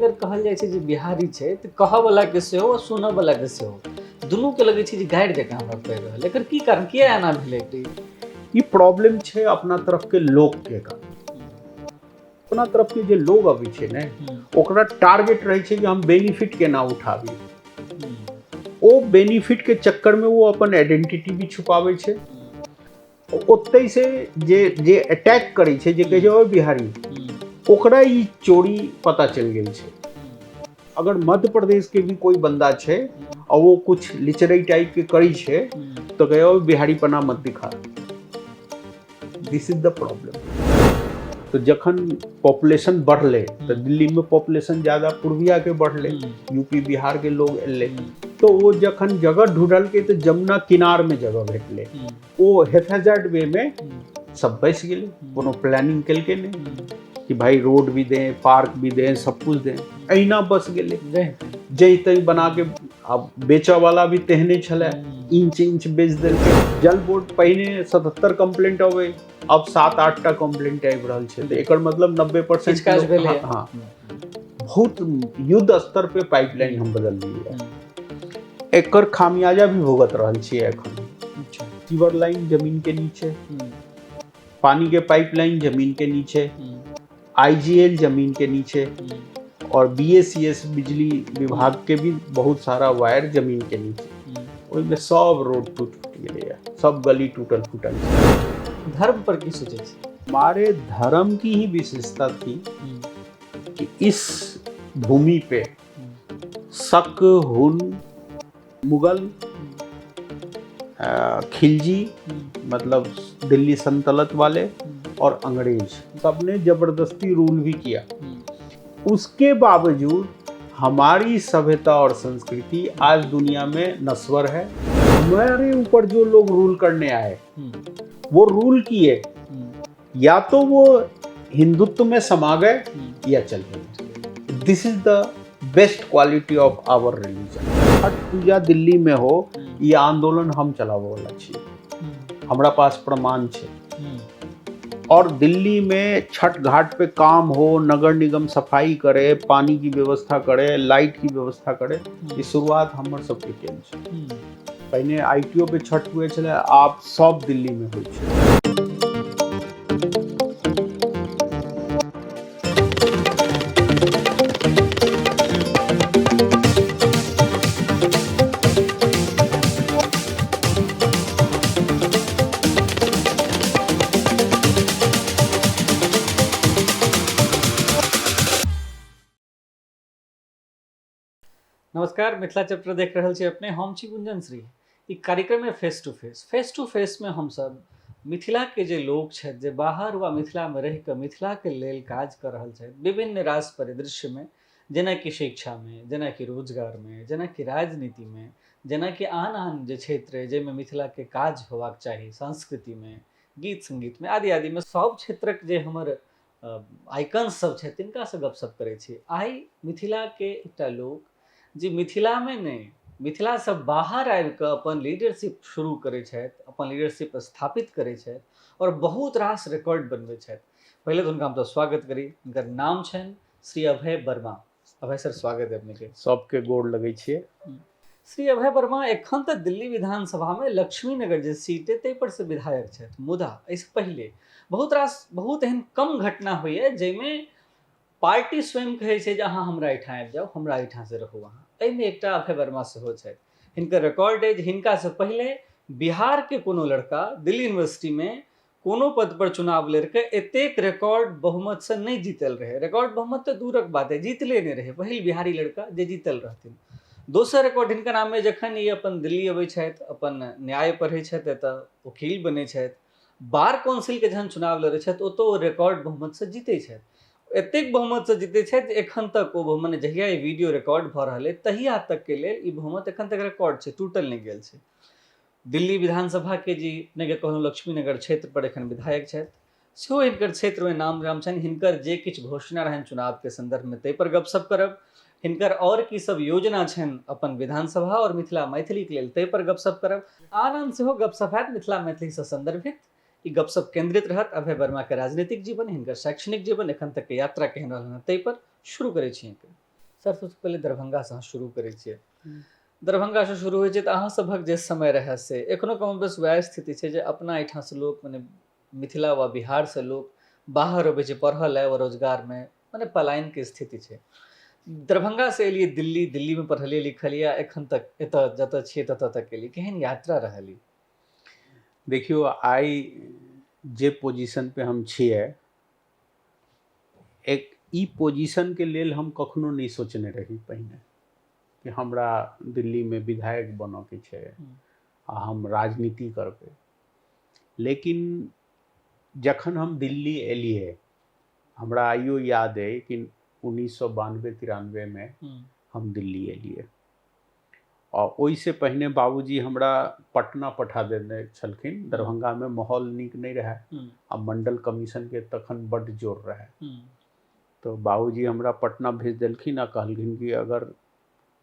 अगर कहल जाइ छै जे बिहारी छै तऽ कहऽ वला के सेहो आ सुनऽ वला के सेहो दुनू के लगै छै जे गारि जकाँ हमरा पड़ि रहल। एकर की कारण, किया एना भेलै? ई प्रॉब्लम छै अपना तरफ के लोक के कारण। अपना तरफ के जे लोग अबै छै ने, ओकरा टारगेट रहै छै कि हम बेनिफिट केना उठाबी। ओ बेनिफिट के चक्कर में वो अपन आइडेंटिटी भी छुपाबै छै। ओतै से जे जे अटैक करै छै, जे कहै छै ओ बिहारी, ओकरा ई चोरी पता चलि गेल छै। अगर मध्य प्रदेश के भी कोई बंदा छै और वो कुछ लिचरई टाइप के करै छै तो कहे ओ बिहारी पना मत दिखा। This is the problem. तो जखन पॉपुलेशन बढ़ले तो दिल्ली में पॉपुलेशन ज्यादा पूर्विया के बढ़ले, यूपी बिहार के लोग एलै, तो वो जखन जगह ढूंढलकै तो जमुना किनार में जगह भेटलै। ओ हेफाजत वे में सब बसि गेलै, कोनो प्लानिंग केलकै नहि कि भाई रोड भी दें, पार्क भी दें, सब कुछ दें। एहिना बस गेलै जहि तहि बना के। आब बेचऽ वाला भी तेहने छलै, इंच इंच बेच देलकै। जल बोर्ड पहिने 77 कंप्लेंट अबै, अब 7-8 टा कंप्लेंट आबि रहल छै। तऽ एकर मतलब 90% किछु काज भेलैए। हाँ, बहुत युद्ध स्तर पे पाइपलाइन हम बदललियै। एकर खामियाजा भी भुगत रहल छियै एखन। सीवर लाइन जमीन के नीचे, पानी के पाइपलाइन जमीन के नीचे, आईजीएल जमीन के नीचे और बीएसईएस बिजली विभाग के भी बहुत सारा वायर जमीन के नीचे। ओहिमे सब रोड टूट फूट गेलैए, सब गली टूटल फूटल छै। धर्म पर की सोचै छी? हमारे धर्म की ही विशेषता थी कि इस भूमि पे शक, हुन, मुगल, खिलजी, मतलब दिल्ली सल्तनत वाले और अंग्रेज, सबने जबरदस्ती रूल भी किया। उसके बावजूद हमारी सभ्यता और संस्कृति आज दुनिया में नस्वर है। हमारे ऊपर जो लोग रूल करने आए वो रूल किए, या तो वो हिंदुत्व में समा गए या चल गए। This is the best quality of our religion. Chhath Puja Delhi में हो, ये आंदोलन हम चलाबऽ वाला छियै, हमरा पास प्रमाण छै। और दिल्ली में छठ घाट पे काम हो, नगर निगम सफाई करे, पानी की व्यवस्था करे, लाइट की व्यवस्था करे, ई शुरुआत हमर सबके केल छै। पहिने आईटीओ पे छठ हुए छलै, आब सब दिल्ली में होइ छै। नमस्कार, मिथिला चैप्टर देख रहल छी अपने, हम छी गुंजन श्री। ई कार्यक्रम है face to face. Face to face में हम सब मिथिला के जे लोग छथि, जे बाहर वा मिथिला में रहि कऽ मिथिला के लेल काज कऽ रहल छथि विभिन्न रास परिदृश्य में, जेनाकि शिक्षा में, जेनाकि रोजगार में, जेनाकि राजनीति में, जेनाकि आन आन जे क्षेत्र अइ जाहिमे मिथिला के काज होबाक चाही, संस्कृति में, गीत संगीत में आदि आदि में, सब क्षेत्रक जे हमर आइकन सब छथि तिनकासँ गपशप करै छी। आइ मिथिलाके एकटा लोक जे मिथिलामे नहि, मिथिलासँ बाहर आबि कऽ अपन लीडरशिप शुरू करै छथि, अपन लीडरशिप स्थापित करै छथि और बहुत रास रिकॉर्ड बनबै छथि। पहिले तऽ हुनका हमसब स्वागत करी। हुनकर नाम छनि श्री अभय वर्मा। अभय सर, स्वागत है अपनेके। सबके गोर लगै छियै। श्री अभय वर्मा एखन तऽ दिल्ली विधानसभामे लक्ष्मीनगर जे सीट अइ ताहि पर से विधायक छथि, मुदा एहिसँ पहिले बहुत रास बहुत एहन कम घटना होइए जाहिमे पार्टी स्वयं कहै छै जे अहाँ हमरा एहिठाम आबि जाउ, हमरा एहिठाम से रहू अहाँ। एहिमे एकटा अभय वर्मा सेहो छथि। हिनकर रिकॉर्ड अइ जे हिनकासँ पहिले बिहारके कोनो लड़का दिल्ली यूनिवर्सिटीमे कोनो पद पर चुनाव लड़िके एतेक रिकॉर्ड बहुमतसँ नहि जीतल रहै। रिकॉर्ड बहुमत तऽ दूरक बात है, जीतले नहि रहै। पहिल बिहारी लड़का जे जीतल रहथिन। दोसर रिकॉर्ड हिनकर नाममे जखन ई अपन दिल्ली अबै छथि, अपन न्याय पढ़ै छथि, एतऽ वकील बनै छथि, बार काउंसिलके जहन चुनाव लड़ै छथि ओतऽ ओ रिकॉर्ड बहुमतसँ जीतै छथि। एतेक बहुमतसँ जीतै छथि जे एखन तक ओ बहुमत, जहिया ई वीडियो रिकॉर्ड भऽ रहल अइ तहिया तकके लेल ई बहुमत एखन तक रिकॉर्ड छै, टूटल नहि गेल छै। दिल्ली विधानसभा के जी अपनेके कहलहुँ लक्ष्मीनगर क्षेत्र पर एखन विधायक छथि, सेहो हिनकर क्षेत्रमे नाम राम छनि। हिनकर जे किछु घोषणा रहनि चुनावके सन्दर्भमे ताहि पर गपशप करब। हिनकर आओर की सब योजना छनि अपन विधानसभा और मिथिला मैथिलीके लेल ताहि पर गपशप करब। आन आन सेहो गपशप हैत मिथिला मैथिलीसँ सन्दर्भित। ई गपशप केंद्रित रहत अभय वर्मा के राजनीतिक जीवन, हिनकर शैक्षणिक जीवन, एखन तक के यात्रा केहन रहल हँ ताहि पर। शुरू करै छी। सर, सबसँ पहिले दरभंगासँ अहाँ शुरू करै छियै। दरभंगासँ शुरू होइ छै तऽ अहाँ सभक जे समय रहए से एखनो कम बेस वएह स्थिति छै जे अपना एहिठामसँ लोक मने मिथिला वा बिहारसँ लोक बाहर अबै छै पढ़ऽ लए वा रोजगारमे, मने पलायनके स्थिति छै। दरभंगासँ एलियै दिल्ली, दिल्लीमे पढ़लियै लिखलियै, एखन तक एतऽ जतऽ छियै ततऽ तक एलियै, केहन यात्रा रहल ई? देखियौ, आइ जे पोजिशन पे हम छियै, एक ई पोजिशनके लेल हम कखनो नहि सोचने रही पहिने कि हमरा दिल्लीमे विधायक बनऽके छै आ हम राजनीति करबै। लेकिन जखन हम दिल्ली एलियै, हमरा आइयो याद अइ कि 1992-93 मे हम दिल्ली एलियै आ ओहिसँ पहिने बाबूजी हमरा पटना पठा देने छलखिन। दरभंगामे माहौल नीक नहि रहै आ मंडल कमीशनके तखन बड्ड जोर रहै, तऽ बाबूजी हमरा पटना भेज देलखिन आ कहलखिन कि अगर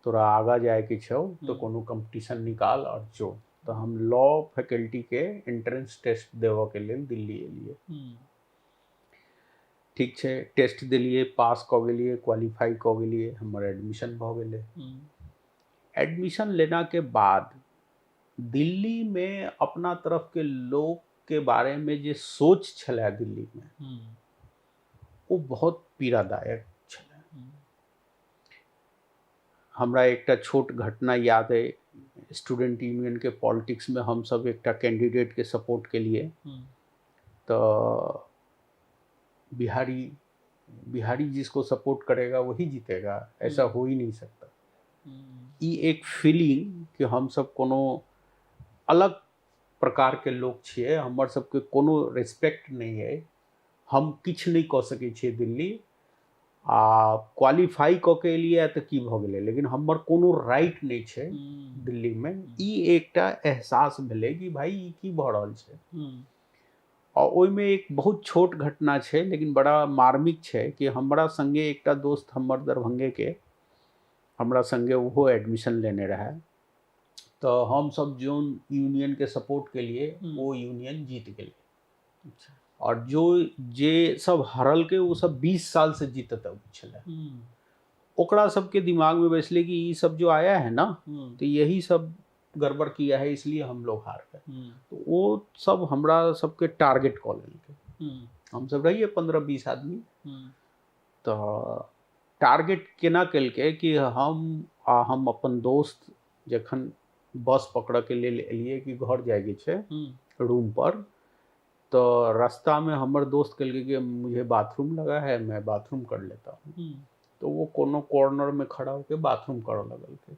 तोरा आगाँ जायके छौ तऽ कोनो कम्पटिशन निकाल आओर जो। तऽ हम लॉ फैकल्टीके एंट्रेंस टेस्ट देबऽके लेल दिल्ली एलियै। ठीक छै, टेस्ट देलियै, पास कऽ गेलियै, क्वालिफाइ कऽ गेलियै, हमर एडमिशन भऽ गेलै। एडमिशन लेनाके बाद दिल्लीमे अपना तरफके लोकके बारेमे जे सोच छलै दिल्लीमे, ओ बहुत पीड़ादायक छलै। हमरा एकटा छोट घटना याद अइ, स्टूडेंट यूनियनके पॉलिटिक्समे हमसब एकटा कैंडिडेटके सपोर्ट केलियै, तऽ बिहारी बिहारी जिसको सपोर्ट करेगा वही जीतेगा, ऐसा हो ही नहीं सकता। ई एक फीलिंग कि हमसब कोनो अलग प्रकारके लोक छियै, हमर सबके कोनो रिस्पेक्ट नहि अइ, हम किछु नहि कऽ सकै छियै दिल्ली, आ क्वालिफाइ कऽ के एलियै तऽ की भऽ गेलै, लेकिन हमर कोनो राइट नहि छै दिल्लीमे। ई एकटा एहसास भेलै कि भाइ ई की भऽ रहल छै। आ ओहिमे एक बहुत छोट घटना छै लेकिन बड़ा मार्मिक छै कि हमरा संगे एकटा दोस्त हमर दरभंगेके, हमरा संगे ओहो एडमिशन लेने रहै, तऽ हमसब जोन यूनियनके सपोर्ट केलिए ओ यूनियन जीत गेलै। और जो जे सब हरलकै ओ सब 20 साल से जीतत अबै छलै। ओकरा सबके दिमागमे बैसलै कि ई सब जो आया है ना तो यही सब गड़बड़ किया है, इसलिए हम लोग हार गए। तो वो सब हमरा सबके टारगेट कऽ लेलकै। हमसब रहियै 15-20 आदमी, तऽ टारगेट केना केलकै कि हम आ हम अपन दोस्त जखन बस पकड़ऽके लेल एलियै कि घर जाइके छै रूम पर, तऽ रास्तामे हमर दोस्त कहलकै कि मुझे बाथरूम लगा है, मैं बाथरूम कर लेता हूँ। तो वो कोनो कॉर्नरमे खड़ा होके बाथरूम करऽ लगलकै।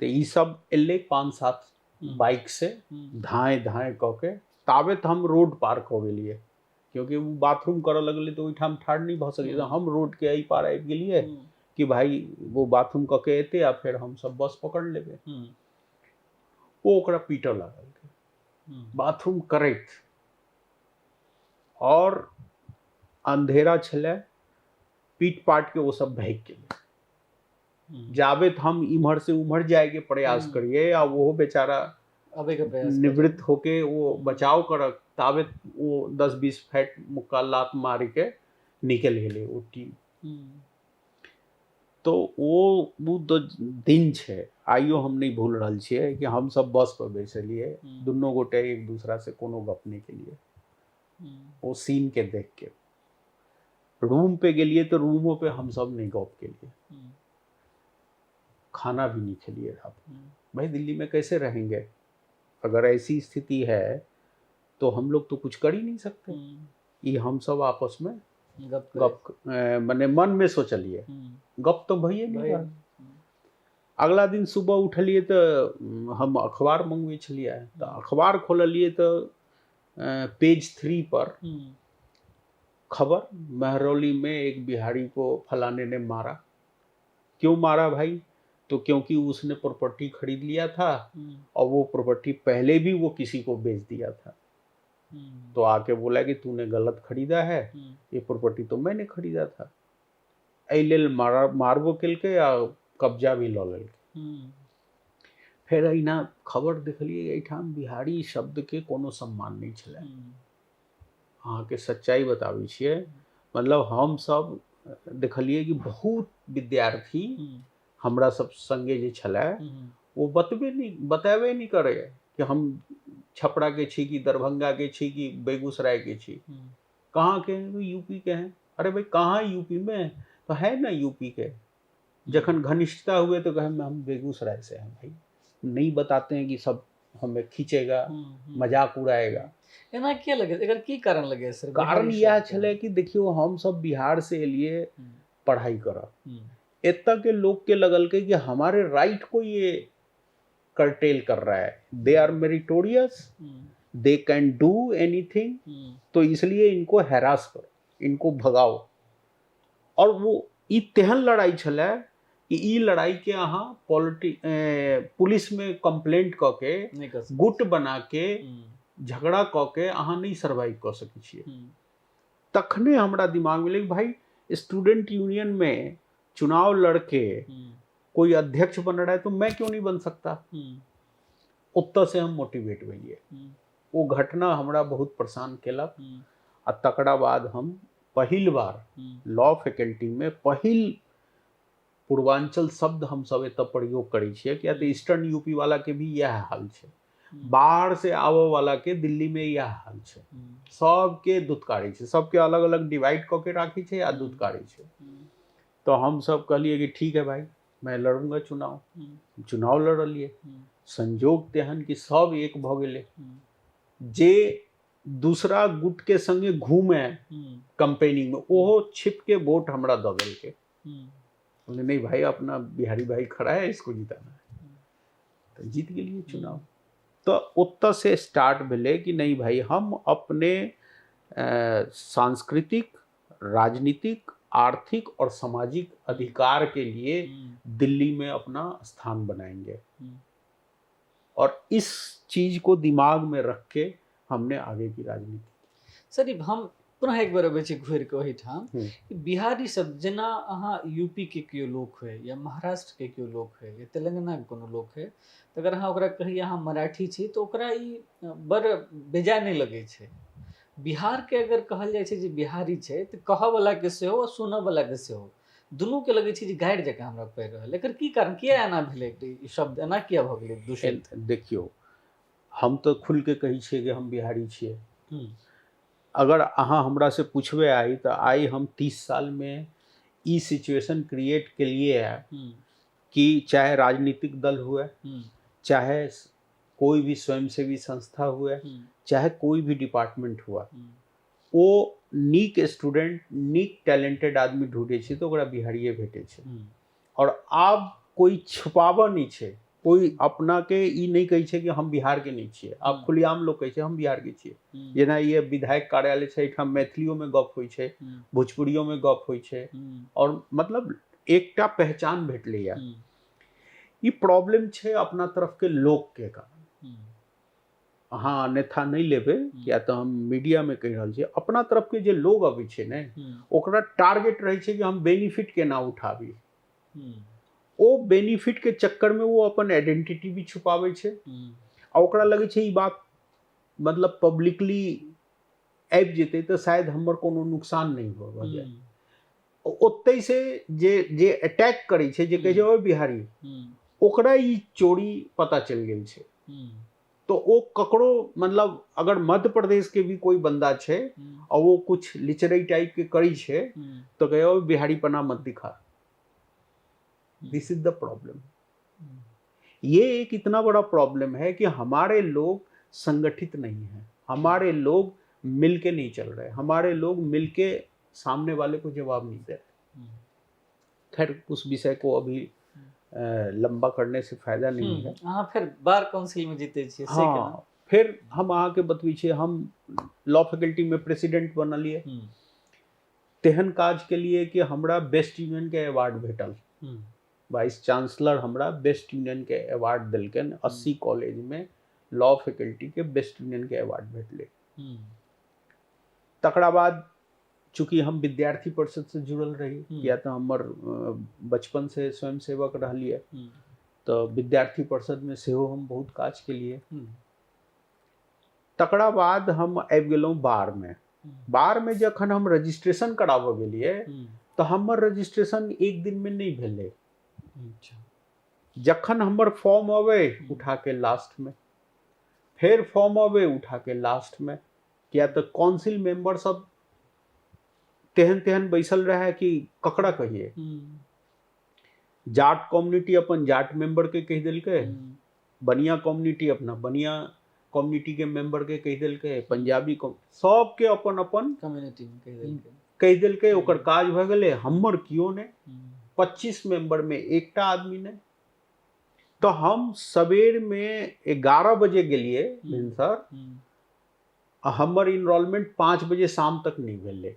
तऽ ई सब एलै 5-7 बाइक से धाएँ धाएँ कऽ के, ताबे तऽ हम रोड पार कऽ गेलियै, क्योंकि ओ बाथरूम करऽ लगलै तऽ ओहिठाम ठाढ़ नहि भऽ सकै, हम रोडके एहि पार आबि गेलियै कि भाई वो बाथरूम कऽ के एतै आ फेर हमसब बस पकड़ लेबै। ओ ओकरा पीटऽ लागल बाथरूम करैत, और अंधेरा छलै, पीट पाट के ओ सब भागि गेलै। जाबे हम इम्हर से उम्हर जायके प्रयास करिए आ ओहो बेचारा अबैके प्रयास निवृत्त होके वो बचाव करक, ताबे ओ 10-20 फैट मुक्का लात मारि के निकलि गेलै ओ टीम। तो ओ दिन छै आइयो हम नहि भूल रहल छियै कि हम सब बस पर बैसलियै, दुनू गोटे एक दूसरा से कोनो गप नहि केलियै। ओ सीन के देख के रूम पे गेलियै तऽ रूमो पे हम सब नहीं गप केलिए, खाना भी नहीं खेलिए रात में। भाई दिल्ली में कैसे रहेंगे अगर ऐसी स्थिति है, तो हम लोग तो कुछ कर ही नहीं सकते। ये हम सब आपस में गप गप मने मन में सोचलिए, गप तो भइए नहीं रहल। अगला दिन सुबह उठलिए तऽ हम अखबार मंगबै छलियै, तऽ अखबार खोललिए तऽ पेज 3 पर खबर, महरौली में एक बिहारी को फलाने ने मारा। क्यों मारा भाई? तो क्योंकि उसने प्रॉपर्टी खरीद लिया था और वो प्रॉपर्टी पहले भी वो किसी को बेच दिया था, तो आके बोला कि तूने गलत खरीदा है, ये प्रॉपर्टी तो मैंने खरीदा था। एहि लेल मारबो केलकै आ कब्जा भी लऽ लेलकै। फेर एहिना खबर देखलियै एहिठाम बिहारी शब्दके कोनो सम्मान नहि छलै। अहाँके सच्चाइ बताबै छियै, मतलब हमसब देखलियै कि बहुत विद्यार्थी हमरा सब संगे जे छलै ओ बतेबे नहि करे कि हम छपरा के छी कि दरभंगा के छी कि बेगूसराय के छी, कहाँ के हैं? यूपी के हैं। अरे भाई कहाँ यूपी में? तो है ना यूपी के। जखन घनिष्ठता हुए तो कहे हम बेगूसराय से हैं भाई, नहीं बताते हैं कि सब हमें खींचेगा, मजाक उड़ाएगा। एना किया लगे, एकर की कारण लगे सर? कारण इएह छलै कि देखियौ हम सब बिहार से एलिए पढ़ाई करऽ, एतऽ के लोग के लगलकै कि हमारे राइट को ये कर्टेल कर रहा है, they are meritorious, they can do anything, तो इसलिए इनको हैरास करो, इनको भगाओ। और वो ई तेहन लड़ाई छलै कि ई लड़ाई के अहाँ पुलिस में कंप्लेंट कऽ के गुट बना के झगड़ा कऽ के अहाँ नहीं सर्वाइव कऽ सकै छियै। तखने हमरा दिमाग में कि भाई स्टूडेंट यूनियन में चुनाव लड़के कोई अध्यक्ष बन रहा है तो मैं क्यों नहीं बन सकता। ओतऽ से हम मोटिवेट भेलियै। ओ घटना हमरा बहुत परेशान केलक आ तकरा बाद हम पहिल बार लॉ फैकल्टी में पहिल पूर्वांचल शब्द हम सब एतऽ प्रयोग करै छियै, किया तऽ ईस्टर्न यूपी वाला के भी इएह हाल छै, बाहर से आबऽ वाला के दिल्ली में इएह हाल छै, सबके दुत्कारै छै, सबके अलग अलग डिवाइड कऽ के राखै छै आ दुत्कारै छै। तो हम सब कहलिए कि ठीक है भाई मैं लड़ूंगा चुनाव, चुनाव लड़लिए। संजोग तेहन कि सब एक भऽ गेलै, जे दूसरा गुट के संगे घूमे कंपेनिंग में ओहो छिप के वोट हमरा दऽ देलकै, बोले नहीं भाई अपना बिहारी भाई खड़ा है इसको जिताना है, तो जीत गेलिए चुनाव। तो ओतऽ से स्टार्ट भेलै कि नहीं भाई हम अपने सांस्कृतिक, राजनीतिक, आर्थिक और सामाजिक अधिकार के लिए दिल्ली में अपना स्थान बनाएंगे, और इस चीज को दिमाग में रख के हमने आगे की राजनीति। सर हम पुनः एक बेर अबै छी घुरि के ओहिठाम कि बिहारी सब जेना अहाँ यूपी के केओ लोक होइ या महाराष्ट्र के केओ लोक होइ या तेलंगाना के कोनो लोक होइ, तऽ अगर अहाँ ओकरा कहियै अहाँ मराठी छी तऽ ओकरा ई बड़ बेजाय नहि लगै छै। बिहार के अगर कहल जाइ छै जे बिहारी छै तऽ कहऽवला के सेहो आ सुनऽवला के सेहो दुनूके लगै छै जे गारि जकाँ हमरा पड़ि रहल। एकर की कारण, किया एना भेलै, ई शब्द एना किया भऽ गेलै दूषित? देखियौ हम तऽ खुलि के कहै छियै कि हम बिहारी छियै। अगर अहाँ हमरा से पूछबै आइ तऽ आइ हम 30 साल में ई सिचुएशन क्रिएट केलिए है कि चाहे राजनीतिक दल हुए, चाहे कोई भी स्वयंसेवी संस्था हुए, चाहे कोई भी डिपार्टमेंट हुआ, ओ नीक स्टूडेंट नीक टैलेंटेड आदमी ढूँढै छै तऽ ओकरा बिहारिए भेटै छै। और आब कोई छुपाबऽ नहि छै, कोई अपना के ई नहि कहै छै कि हम बिहार के नहि छियै। आब खुलेआम लोग कहै छै हम बिहार के छियै। जेना ये विधायक कार्यालय छै, एहिठाम मैथिलियो में गप होइ छै, भोजपुरियो में गप होइ छै, और मतलब एकटा पहचान भेटलैया। ई प्रॉब्लम छै अपना तरफ के लोक के कारण। अहाँ अन्यथा नहि लेबै, किया तऽ हम मीडिया में कहि रहल छियै, अपना तरफ के जे लोग अबै छै ने ओकरा टारगेट रहै छै कि हम बेनिफिट केना उठाबी। ओ बेनिफिट के चक्कर में वो अपन आइडेंटिटी भी छुपाबै छै आ ओकरा लगै छै ई बात मतलब पब्लिकली आबि जेतै तऽ शायद हमर कोनो नुकसान नहि भऽ जाय। ओतै से जे जे अटैक करै छै, जे कहै छै ओ बिहारी, ओकरा ई चोरी पता चलि गेल छै। तो ओ ककरो मतलब अगर मध्य प्रदेश के भी कोई बंदा छै और वो कुछ लिचरई टाइप के करै छै तो कहे ओ बिहारी पना मत दिखा। This is the problem. ये एक इतना बड़ा प्रॉब्लम है कि हमारे लोग संगठित नहीं हैं, हमारे लोग मिलके नहीं चल रहे, हमारे लोग मिलके सामने वाले को जवाब नहीं दे रहे। खैर उस विषय को अभी लंबा करने से फायदा नहीं है। अहाँ फिर बार काउंसिल में जीते छियै से केना? हाँ, फिर हम अहाँके बतबै छियै, हम लॉ फैकल्टी में प्रेसिडेंट बनलियै। तेहन काज के लिए कि हमरा बेस्ट यूनियन के अवार्ड भेटल। वाइस चांसलर हमरा बेस्ट यूनियन के अवार्ड देलकनि। 80 कॉलेज में लॉ फैकल्टी के बेस्ट यूनियन के अवार्ड भेटलै। तकरा बाद चूँकि हम विद्यार्थी परिषद से जुड़ल रही, किया तऽ हमर बचपन से स्वयंसेवक रहलियै, तऽ विद्यार्थी परिषद में सेहो हम बहुत काज केलियै। तकरा बाद हम आबि गेलहुँ बार में। बार में जखन हम रजिस्ट्रेशन कराबऽ गेलियै तऽ तऽ हमर रजिस्ट्रेशन एक दिनमे नहि भेलै। जखन हमर फॉर्म अबै उठा के लास्टमे, फेर फॉर्म अबै उठा के लास्टमे, किया तऽ काउंसिल मेंबर सब तेहन तेहन बैसल रहै कि ककरा कहिए। जाट कम्युनिटी अपन जाट मेंबर के कहि देलकै, बनिया कम्युनिटी अपना बनिया कम्युनिटी के मेंबर के कहि देलकै, पंजाबी सबके अपन अपन कम्युनिटी में कहि देलकै। ओकर काज भऽ गेलै, हमर केओ नहि। 25 मेंबर में एकटा आदमी नहि। तो हम सवेर में 11 बजे गेलिए भिनसर, आ हमर इनरोलमेंट 5 बजे शाम तक नहीं भेलै।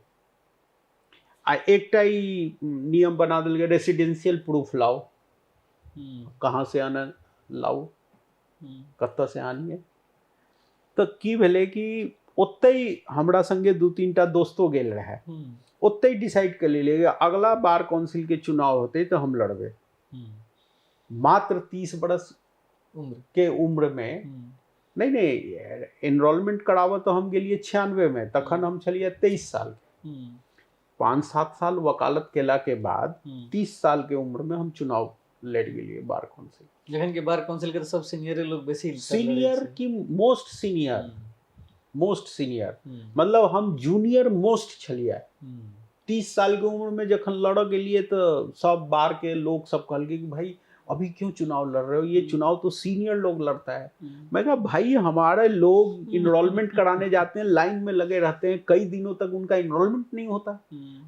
आ एकटा ई नियम बना देलकै, रेसिडेंशियल प्रूफ लाओ। कहाँ से आना लाओ, कतऽ से आनिए। तऽ की भेलै कि ओतहि हमरा संगे 2-3 टा दोस्तो गेल रहै, ओतहि डिसाइड कर लेलियै अगला बार काउंसिल के चुनाव होतै तऽ हम लड़बै। मात्र 30 बरस के उम्र में नहीं नहीं एनरोलमेंट कराबऽ तऽ हम गेलियै 96 में, तखन हम छलियै 23 साल के। 5-7 साल वकालत केला के बाद 30 साल के उम्र में हम चुनाव लड़ गेलियै बार काउंसिल। जखन के बार काउंसिल के सब सीनियर लोग बेसी सीनियर की मोस्ट सीनियर, मोस्ट सीनियर मतलब हम जूनियर मोस्ट छलियै। 30 साल के उम्र में जखन लड़ गेलियै तो सब बार के लोग सब कहलकै कि भाई अभी क्यों चुनाव लड़ रहे हो, ये चुनाव तो सीनियर लोग लड़ता है। मैं कहा भाई हमारे लोग इनरोलमेंट कराने जाते हैं, लाइन में लगे रहते हैं, कई दिनों तक उनका इनरोलमेंट नहीं होता।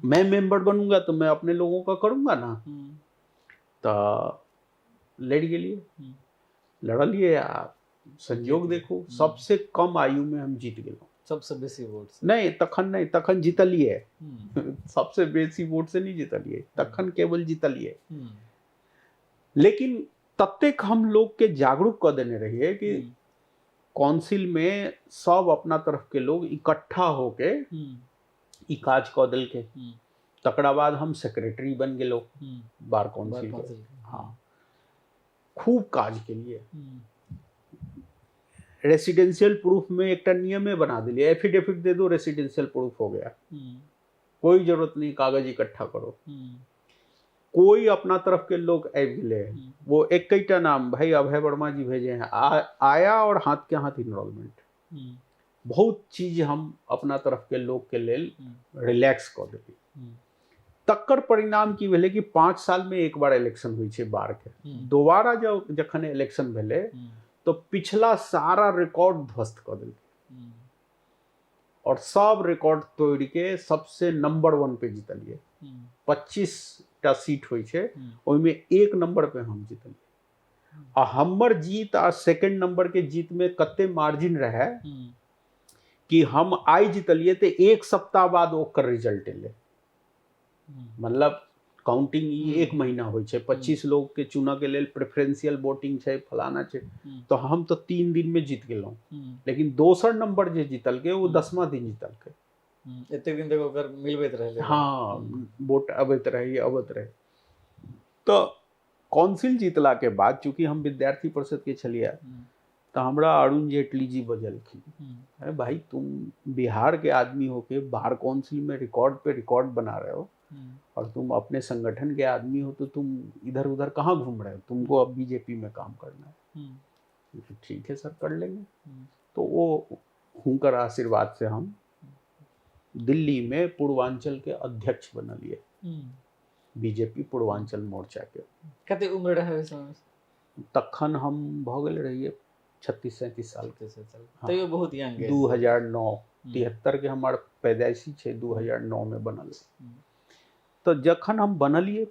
मैं मेंबर बनूंगा तो मैं अपने लोगों का करूंगा ना। तो लड़ गेलिए, लड़लिए, आ संजोग देखो सबसे कम आयु में हम जीत गेलहुँ। सबसे बेसी वोट नहीं तखन नहीं, तखन जीतलिए, सबसे बेसी वोट से नहीं जीतलिए, तखन केवल जीतलिए। लेकिन ततेक हम लोग के जागरूक कर देने रहिए कि काउंसिल में सब अपना तरफ के लोग इकट्ठा होके ई काज कऽ देलकै। तकरा बाद हम सेक्रेटरी बन गेलहुँ बार काउंसिल के। हाँ, खूब काज के लिए। रेसिडेंशियल प्रूफ में एकटा नियमे बना दिलिए, एफिडेविट दे दो रेसिडेंशियल प्रूफ हो गया, कोई जरूरत नहीं कागज इकट्ठा करो। कोई अपना तरफ के लोग आबि गेलै, वो एकटा नाम भाई अभय वर्मा जी भेजे हैं, आया और हाथ के हाथ इनरोलमेंट। बहुत चीज हम अपना तरफ के लोग के लेल रिलैक्स कऽ देलियै। तकर परिणाम की भेलै कि 5 साल में एक बार इलेक्शन होइ छै बार के। दोबारा जब जखन इलेक्शन भेलै तो पिछला सारा रिकॉर्ड ध्वस्त कऽ देलकै और सब रिकॉर्ड तोड़ के सबसे नंबर 1 पे जीतलियै। 25 टा सीट होइ छै, ओहिमे 1 नंबर पे हम जीतलियै। आ हमर जीत आ सेकंड नंबर के जीत में कते मार्जिन रहै कि हम आइ जीतलियै तऽ 1 सप्ताह बाद ओकर रिजल्ट एलै। मतलब काउंटिंग ई 1 महीना होइ छै, 25 लोग के चुनऽ के लेल प्रेफरेंशियल वोटिंग छै, फलाना छै, तो हम तो 3 दिन में जीत गेलहुँ। लेकिन दोसर नंबर जे जीतलकै वो 10वां दिन जीतलकै। एतेक दिन तक ओकर मिलबैत रहलै। हाँ, वोट अबैत रही अबैत रहे। तो काउंसिल जीतला के बाद चूँकि हम विद्यार्थी परिषद के छलियै तो हमरा अरुण जेटली जी बजलखिन, अरे भाई तुम बिहार के आदमी होके बार काउंसिल में रिकॉर्ड पे रिकॉर्ड बना रहे हो और तुम अपने संगठन के आदमी हो तो तुम इधर उधर कहाँ घूम रहे हो, तुमको अब बीजेपी में काम करना है। ठीक है सर, कर लेंगे। तो वो हुनकर आशीर्वाद से हम दिल्ली में पूर्वांचल के अध्यक्ष बनलिए, बीजेपी पूर्वांचल मोर्चा के। कते उम्र रहे समय? तखन हम भऽ गेल रहिए 36-37 साल के। तैयो बहुत यंग। 2009 73 के हमार पैदाइशी छै, 2009 में बनल। तो जखन हम बनलिए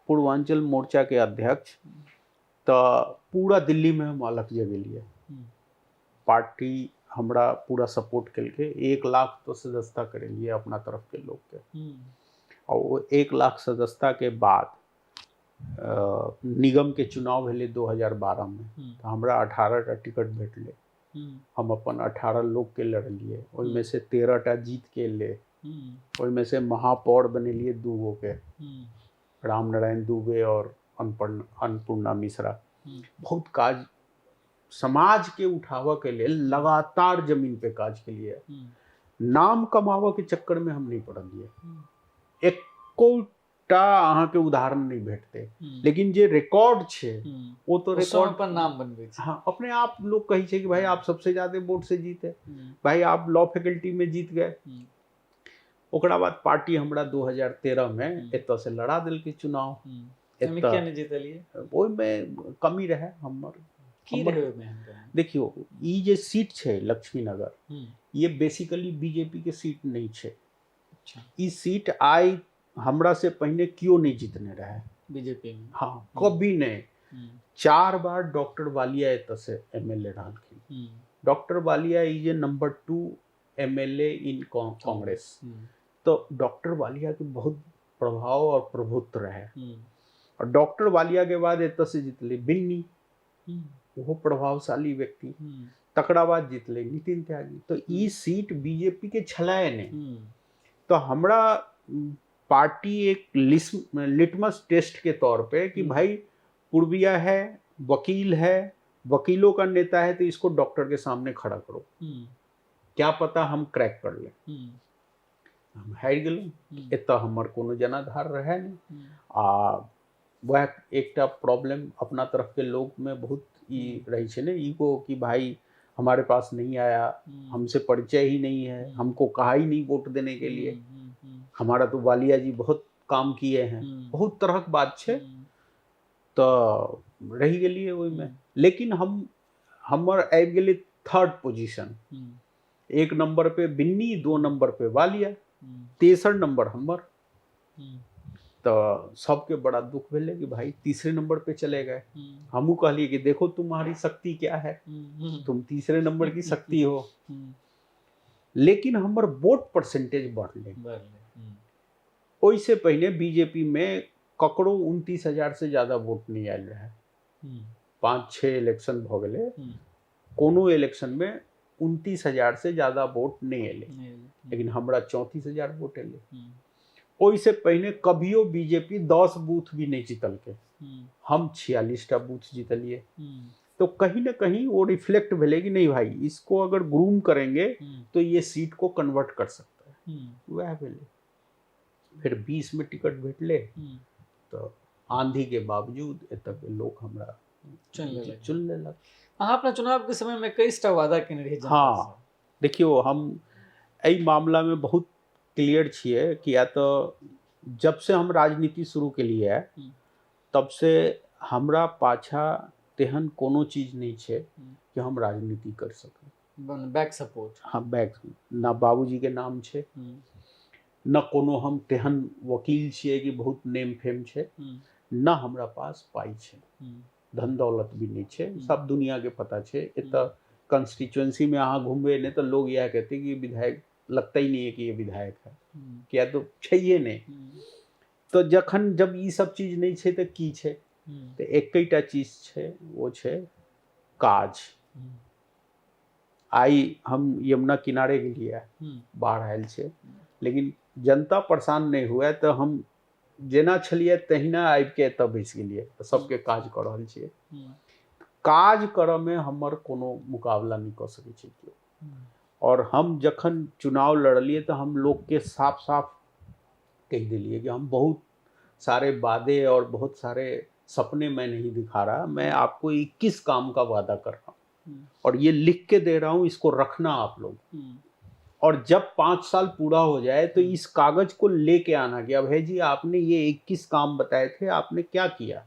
पूर्वांचल मोर्चा के अध्यक्ष तो पूरा दिल्ली में हम अलग जगेलिए। पार्टी हमरा पूरा सपोर्ट केलकै, 1 लाख तो सदस्यता करेलिए अपना तरफ के लोग के। और वो 1 लाख सदस्यता के बाद निगम के चुनाव भेलै 2012 में, तो हमरा 18 टा टिकट भेटलै। हम अपन 18 लोग के लड़लिए, ओहिमे से 13 टा जीत के एलै। ओहिमे से महापौर बनेलिए 2 गो के, राम नारायण दुबे और अन्नपूर्णा मिश्रा। बहुत काज समाज के उठावऽ के लेल लगातार जमीन पे काज के लिए। नाम कमावऽ के चक्कर में हम नहीं पड़लिए, एको टा अहाँके उदाहरण नहि भेटतै, लेकिन जे रिकॉर्ड छै ओ तो रिकॉर्ड पर नाम बनबै छै। हाँ, अपने आप लोग कहै छै कि भाई आप सबसे ज्यादा वोट से जीते, भाई आप लॉ फैकल्टी में जीत गए। ओकरा बाद पार्टी हमरा 2013 में एतऽ से लड़ा देलकै चुनाव। एतऽ नहि जीतलियै? ओहिमे कमी रहै हमर। की रहै ओहिमे? देखियौ, ई जे सीट छै लक्ष्मीनगर, ये बेसिकली बीजेपी के सीट नहि छै। ई सीट आइ हमरा से पहिने केओ नहि जीतने रहे बीजेपी में। हाँ, कभी नहीं। 4 बार डॉक्टर वालिया एतऽ से एमएलए रहलखिन। Doctor Walia is a number 2 MLA in Congress. तो डॉक्टर वालिया के बहुत प्रभाव और प्रभुत्व रहे। और डॉक्टर वालिया के बाद एतऽ से जीतले बिन्नी, वो प्रभावशाली व्यक्ति। तकरा बाद जीतले नितिन त्यागी। तो ई सीट बीजेपी के छलाए नहीं। तो हमरा पार्टी एक लिटमस टेस्ट के तौर पे कि भाई पूर्विया है, वकील है, वकीलों का नेता है, तो इसको डॉक्टर के सामने खड़ा करो, क्या पता हम क्रैक कर ले। हम हारि गेलहुँ। एतऽ हमर कोनो जनाधार रहे नहीं। आ वह एकटा प्रॉब्लम अपना तरफ के लोग में बहुत ई रही छै ने, ईगो कि भाई हमारे पास नहीं आया, हमसे परिचय ही नहीं है, हमको कहा ही नहीं वोट देने के लिए, हमारा तो वालिया जी बहुत काम किए हैं, बहुत तरहक बात छै। तो रहि गेलियै ओहिमे। लेकिन हम हमर आबि गेलै थर्ड पोजीशन। 1 नंबर पे बिन्नी, 2 नंबर पे वालिया, तेसर नंबर हमर। तो सबके बड़ा दुख भेलै कि भाई तीसरे नंबर पे चले गए। हमहू कहलिए कि देखो तुम्हारी शक्ति क्या है, तुम तीसरे नंबर की शक्ति हो। लेकिन हमर वोट परसेंटेज बढ़ले। ओहिसे पहिने बीजेपी में ककरो 29,000 से ज्यादा वोट नहीं आयल रहे। 5-6 इलेक्शन भ गेलै, कोनो इलेक्शन में 29,000 से ज्यादा वोट नहीं एलै, लेकिन हमरा 34,000 वोट एलै। ओहिसे पहिने कभियो बीजेपी 10 बूथ भी नहीं जीतलकै, हम 46टा बूथ जीतलिए। तो कहीं ना कहीं वो रिफ्लेक्ट भेलै कि नहीं भाई इसको अगर ग्रूम करेंगे तो ये सीट को कन्वर्ट कर सकता है। वह भेलै। फिर 20 में टिकट भेटलै तो आंधी के बावजूद एतऽ के लोग हमरा चुन लेलक। अहाँ अपना चुनाव के समय में 21टा वादा केने रहियै? हाँ, देखियौ हम एहि मामला में बहुत क्लियर छियै, किया तो जब से हम राजनीति शुरू केलियै तब से हमरा पाछा तेहन कोनो चीज नहीं छै कि हम राजनीति कर सकी। Bank support. हाँ, बैक ना बाबूजी के नाम छै, न कोनो हम तेहन वकील छियै कि बहुत नेम फेम छै, न हमरा पास पाइ छै, धन दौलत भी नहीं छै। सब दुनिया के पता छै। एतऽ कंस्टिट्यूएंसी में अहाँ घूमबै ने तो लोग इएह कहते कि विधायक लगता ही नहीं है कि ये विधायक है, किया तो छैहे नहीं। तो जखन जब ई सब चीज नहीं छै तो की छै? तो एकैटा चीज छै, वो छै काज। आइ हम यमुना किनारे गेलियै, बाढ़ आयल छै, लेकिन जनता परेशान नहीं हुए तो हम जेना छलियै तहिना आबिके एतऽ बैस गेलियै, सबके काज कऽ रहल छियै। काज करऽमे हमर कोनो मुकाबला नहि कऽ सकै छै केओ। और हम जखन चुनाव लड़लिए तो हम लोग के साफ साफ कह दिलिए कि हम बहुत सारे वादे और बहुत सारे सपने मैं नहीं दिखा रहा, मैं आपको 21 काम का वादा कर रहा हूँ और ये लिख के दे रहा हूँ, इसको रखना आप लोग। और जब 5 साल पूरा हो जाए तो इस कागज को लेके आना कि अब है जी आपने ये 21 काम बताए थे, आपने क्या किया।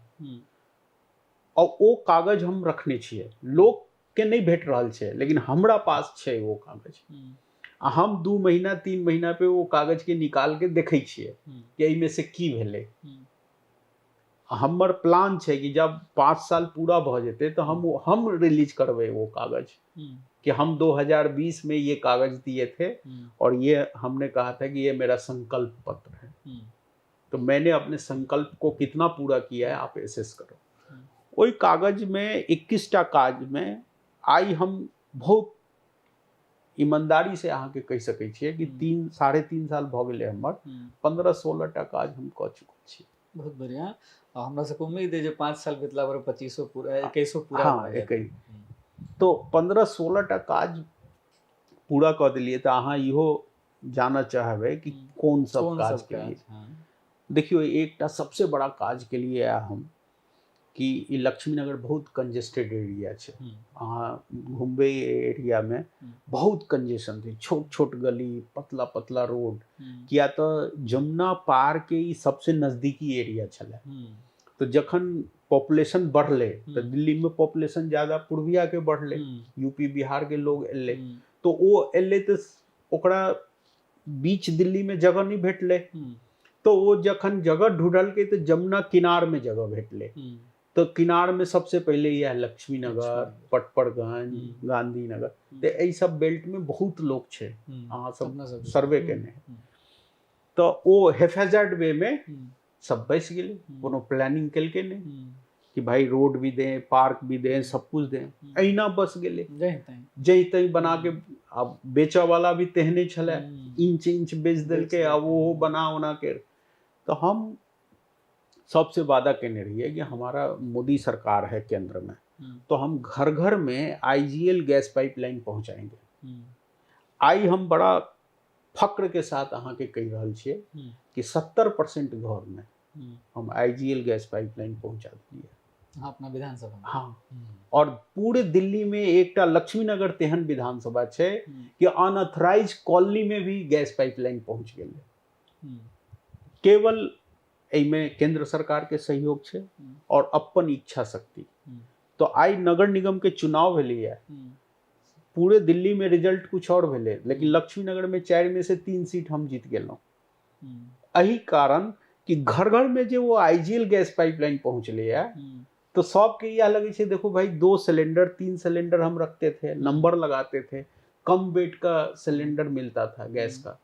और वो कागज हम रखने छियै, लोग के नहीं भेट रहल छै लेकिन हमरा पास छै वो कागज। आ हम 2 महीना 3 महीना पे वो कागज के निकाल के देखै छियै कि एहिमे से की भेलै। हमर प्लान छै कि जब 5 साल पूरा भऽ जेतै तऽ हम रिलीज करबै वो कागज कि हम 2020 में ये कागज दिए थे और ये हमने कहा था कि ये मेरा संकल्प पत्र है, तो मैंने अपने संकल्प को कितना पूरा किया है आप एसेस करो। ओहि कागज में 21टा काज में आइ हम बहुत ईमानदारी से अहाँके कहि सकै छियै कि 3-3.5 साल भऽ गेलै हमर, 15-16टा काज हम कऽ चुकल छी। बहुत बढ़िया। हमरा सबके उम्मीद है जे 5 साल बितला पर 25 पूरा 21 पूरा। हाँ, 21 तो 15-16टा काज पूरा कऽ देलियै। तऽ अहाँ इहो जानऽ चाहबै कि कोन सब काज केलियै। देखियौ, एकटा सबसे बड़ा काज के लिए हम कि ई लक्ष्मीनगर बहुत कंजेस्टेड एरिया छै। अहाँ घुमबै एरिया में बहुत कंजेशन छै, छोट छोट गली, पतला पतला रोड, किया तऽ जमुना पार के ई सबसे नजदीकी एरिया छलै। तऽ जखन पॉपुलेशन बढ़लै तऽ दिल्ली में पॉपुलेशन ज्यादा पूर्विया के बढ़लै, यूपी बिहार के लोग एलै, तो ओ एलै तऽ ओकरा बीच दिल्ली में जगह नहीं भेटलै। तो वो जखन जगह ढूंढलकै तऽ जमुना किनार में जगह भेटलै। तो किनार में सबसे पहले यह लक्ष्मीनगर, पटपरगंज, गांधीनगर, तऽ एहि सब बेल्ट में बहुत लोग छै। अहाँ सब सर्वे केने, तऽ ओ हेफेजर्ड वे में सब बसि गेलै, कोनो प्लानिंग केलकै नहि कि भाई रोड भी दें, पार्क भी दें, सब कुछ दें, एहिना बस गेलै जहीं तहीं बना के। आब बेचऽ वाला भी तेहने छलै, इंच इंच बेच देलकै, आब ओहो बना उना के। तो हम सबसे वादा केने रहिए कि हमारा मोदी सरकार है केंद्र में, तो हम घर घर में आईजीएल गैस पाइपलाइन पहुंचाएंगे। आई हम बड़ा फक्र के साथ अहाँके कहि रहल छियै कि 70% घर में हम आईजीएल गैस पाइपलाइन पहुंचा दिलियै। हाँ, अपना विधानसभा। हाँ, और पूरे दिल्ली में एकटा लक्ष्मीनगर तेहन विधानसभा छै कि अनऑथराइज कॉलोनी में भी गैस पाइपलाइन पहुंच गेलै। केवल एहिमे केंद्र सरकार के सहयोग छै और अपन इच्छा शक्ति। तो आई नगर निगम के चुनाव भेलैया, पूरे दिल्ली में रिजल्ट कुछ और भेलै, लेकिन लक्ष्मीनगर में 4 में से 3 सीट हम जीत गेलहुँ। एहि कारण कि घर घर में जे वो आईजीएल गैस पाइपलाइन पहुँचलै है, तो सबके यह लगे छै, देखो भाई 2 सिलेंडर 3 सिलेंडर हम रखते थे, नंबर लगाते थे, कम वेट का सिलेंडर मिलता था गैस का,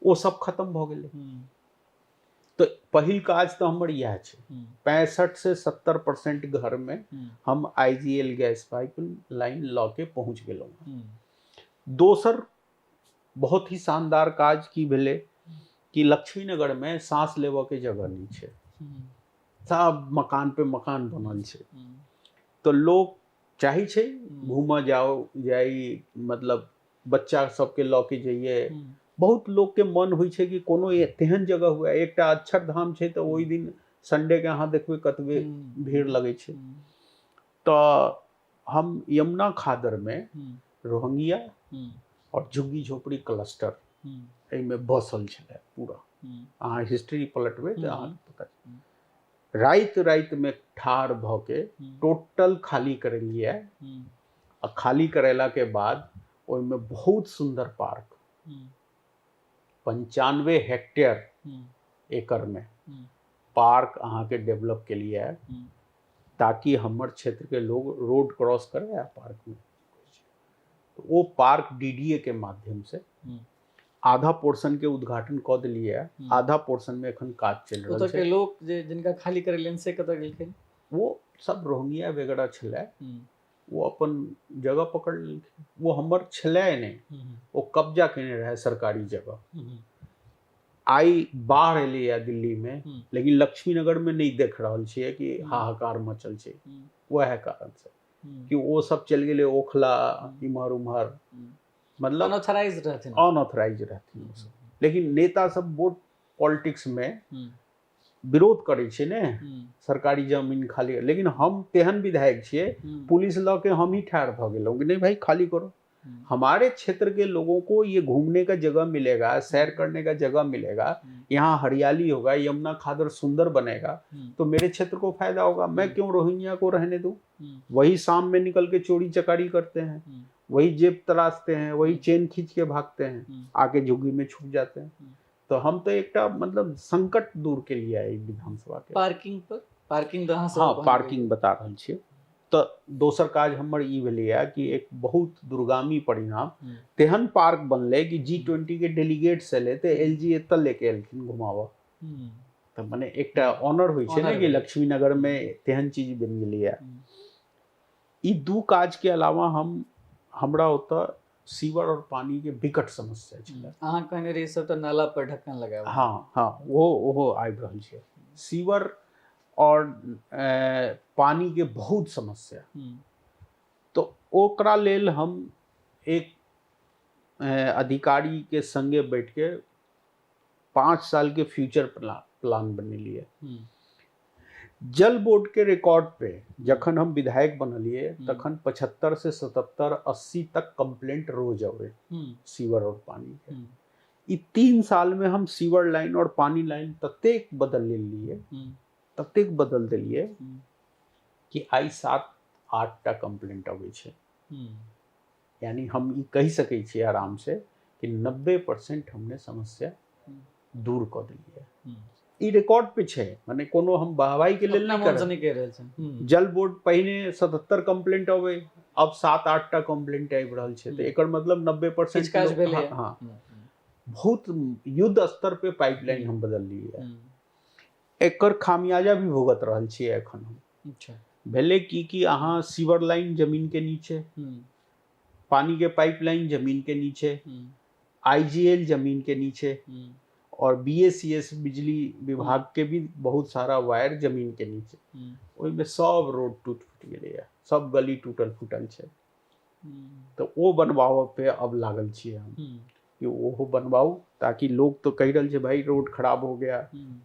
वो सब खत्म भ गेलै। तो पहिल काज तो हमर इएह छै, 65 से 70% घर में हम आईजीएल गैस पाइपलाइन लऽ के पहुँच गेलहुँ। दोसर बहुत ही शानदार काज की भेलै कि लक्ष्मीनगर में सांस लेबऽ के जगह नहीं छै, सब मकान पे मकान बनल छै। तो लोग चाहे छै घूमऽ जाओ जाई, मतलब बच्चा सबके लऽ के जइए। बहुत लोग के मन होइ छै कि कोनो तेहन जगह हुए, एकटा अक्षरधाम छै तऽ ओहि दिन संडे के अहाँ देखबै कतबे भीड़ लगै छै। तऽ हम यमुना खादर में रोहंगिया और झुग्गी झोपड़ी क्लस्टर एहिमे बसल छलै पूरा। अहाँ हिस्ट्री पलटबै तऽ अहाँके पता चलत। राति राति में ठाढ़ भऽ के टोटल खाली करेलियै, आ खाली करेला के बाद ओहिमे बहुत सुंदर पार्क 95 हेक्टेयर एकड़ में पार्क अहाँके डेवलप के लिए, ताकि हमर क्षेत्र के लोग रोड क्रॉस करे आ पार्क में। तो वो पार्क डीडीए के माध्यम से आधा पोर्शन के उद्घाटन कऽ देलियै, आधा पोर्शन में एखन काज चलि रहल छै। लोक जे जिनका खाली करेलनि से कतऽ गेलखिन? वो सब रोहंगिया वगैरह छलै, वो अपन जगह पकड़ लेलखिन। वो हमर छलै नहि, वो कब्जा केने रहै सरकारी जगह। आई बाढ़ एलैया दिल्ली में, लेकिन लक्ष्मीनगर में नहीं देख रहल छियै कि हाहाकार मचल छै। वएह कारण से कि वो सब चलि गेलै ओखला इम्हर उम्हर, मतलब अनऑथराइज रहथिन, अनऑथराइज रहथिन वो सब। लेकिन नेता सब वोट पॉलिटिक्स में विरोध करै छै ने, सरकारी जमीन खाली। लेकिन हम तेहन विधायक छियै, पुलिस लऽ के हम ही ठाढ़ भऽ गेलहुँ कि नहीं भाई खाली करो, हमारे क्षेत्र के लोगों को ये घूमने का जगह मिलेगा, सैर करने का जगह मिलेगा, यहाँ हरियाली होगा, यमुना खादर सुंदर बनेगा, तो मेरे क्षेत्र को फायदा होगा। मैं क्यों रोहिंग्या को रहने दूँ? वही शाम में निकल के चोरी चकारी करते हैं, वही जेब तराशते हैं, वही चेन खींच के भागते हैं, आके झुग्गी में छुप जाते हैं। तो हम तो एकटा मतलब संकट दूर के लिए आए विधानसभा के। पार्किंग पर पार्किंग हाँ, पार्किंग बता रहल छियै। तऽ दोसर काज हमर ई भेलैया कि एक बहुत दुर्गामी परिणाम तेहन पार्क बनलै कि G20 के डेलीगेट्स एलै तऽ LG एतऽ लेके एलखिन घुमाबऽ। तऽ मने एकटा ऑनर होइ छै ने कि लक्ष्मीनगर में तेहन चीज बनि गेलैया। ई दू काज के अलावा हम हमरा ओतऽ सीवर और पानी के विकट समस्या छलै। अहाँ कहने रही सब तऽ नाला पर ढक्कन लगाबू। हाँ हाँ, ओहो आबि रहल छै। सीवर और पानी के बहुत समस्या, तो ओकरा लेल हम एक अधिकारी के संगे बैठ के 5 साल के फ्यूचर प्लान प्लान बनेलियै। जल बोर्ड के रिकॉर्ड पे जखन हम विधायक बनलियै तखन 75 से 77 80 तक कंप्लेंट रोज अबै सीवर और पानी के। ई 3 साल में हम सीवर लाइन और पानी लाइन ततेक बदल लेलियै, ततेक बदल देलियै कि आइ 7-8 टा कंप्लेंट अबै छै। यानी हम ई कहि सकै छियै आराम से कि 90% हमने समस्या दूर कऽ देलियै। ई रिकॉर्ड पे छै, माने कोनो हम बहवाई के लेल नहि कहि रहल छी। जल बोर्ड पहिने 77 कंप्लेंट अबै, अब 7-8 टा कंप्लेंट आबि रहल छै, तऽ एकर मतलब 90%। हाँ, बहुत युद्ध स्तर पे पाइपलाइन हम बदललियै। एकर खामियाजा भी भुगत रहल छियै एखन हम। अच्छा, भेलै की कि अहाँ सीवर लाइन जमीन के नीचे, पानी के पाइपलाइन जमीन के नीचे, आईजीएल जमीन के नीचे और बीएसीएस बिजली विभाग के भी बहुत सारा वायर जमीन के नीचे, ओहिमे सब रोड टूट फूट गेलैया, सब गली टूटल फूटल छै। तऽ ओ बनवाबऽ पे अब लागल छियै हम कि ओहो बनवाऊ, ताकि लोग तो कहि रहल छै भाई रोड खराब हो गया,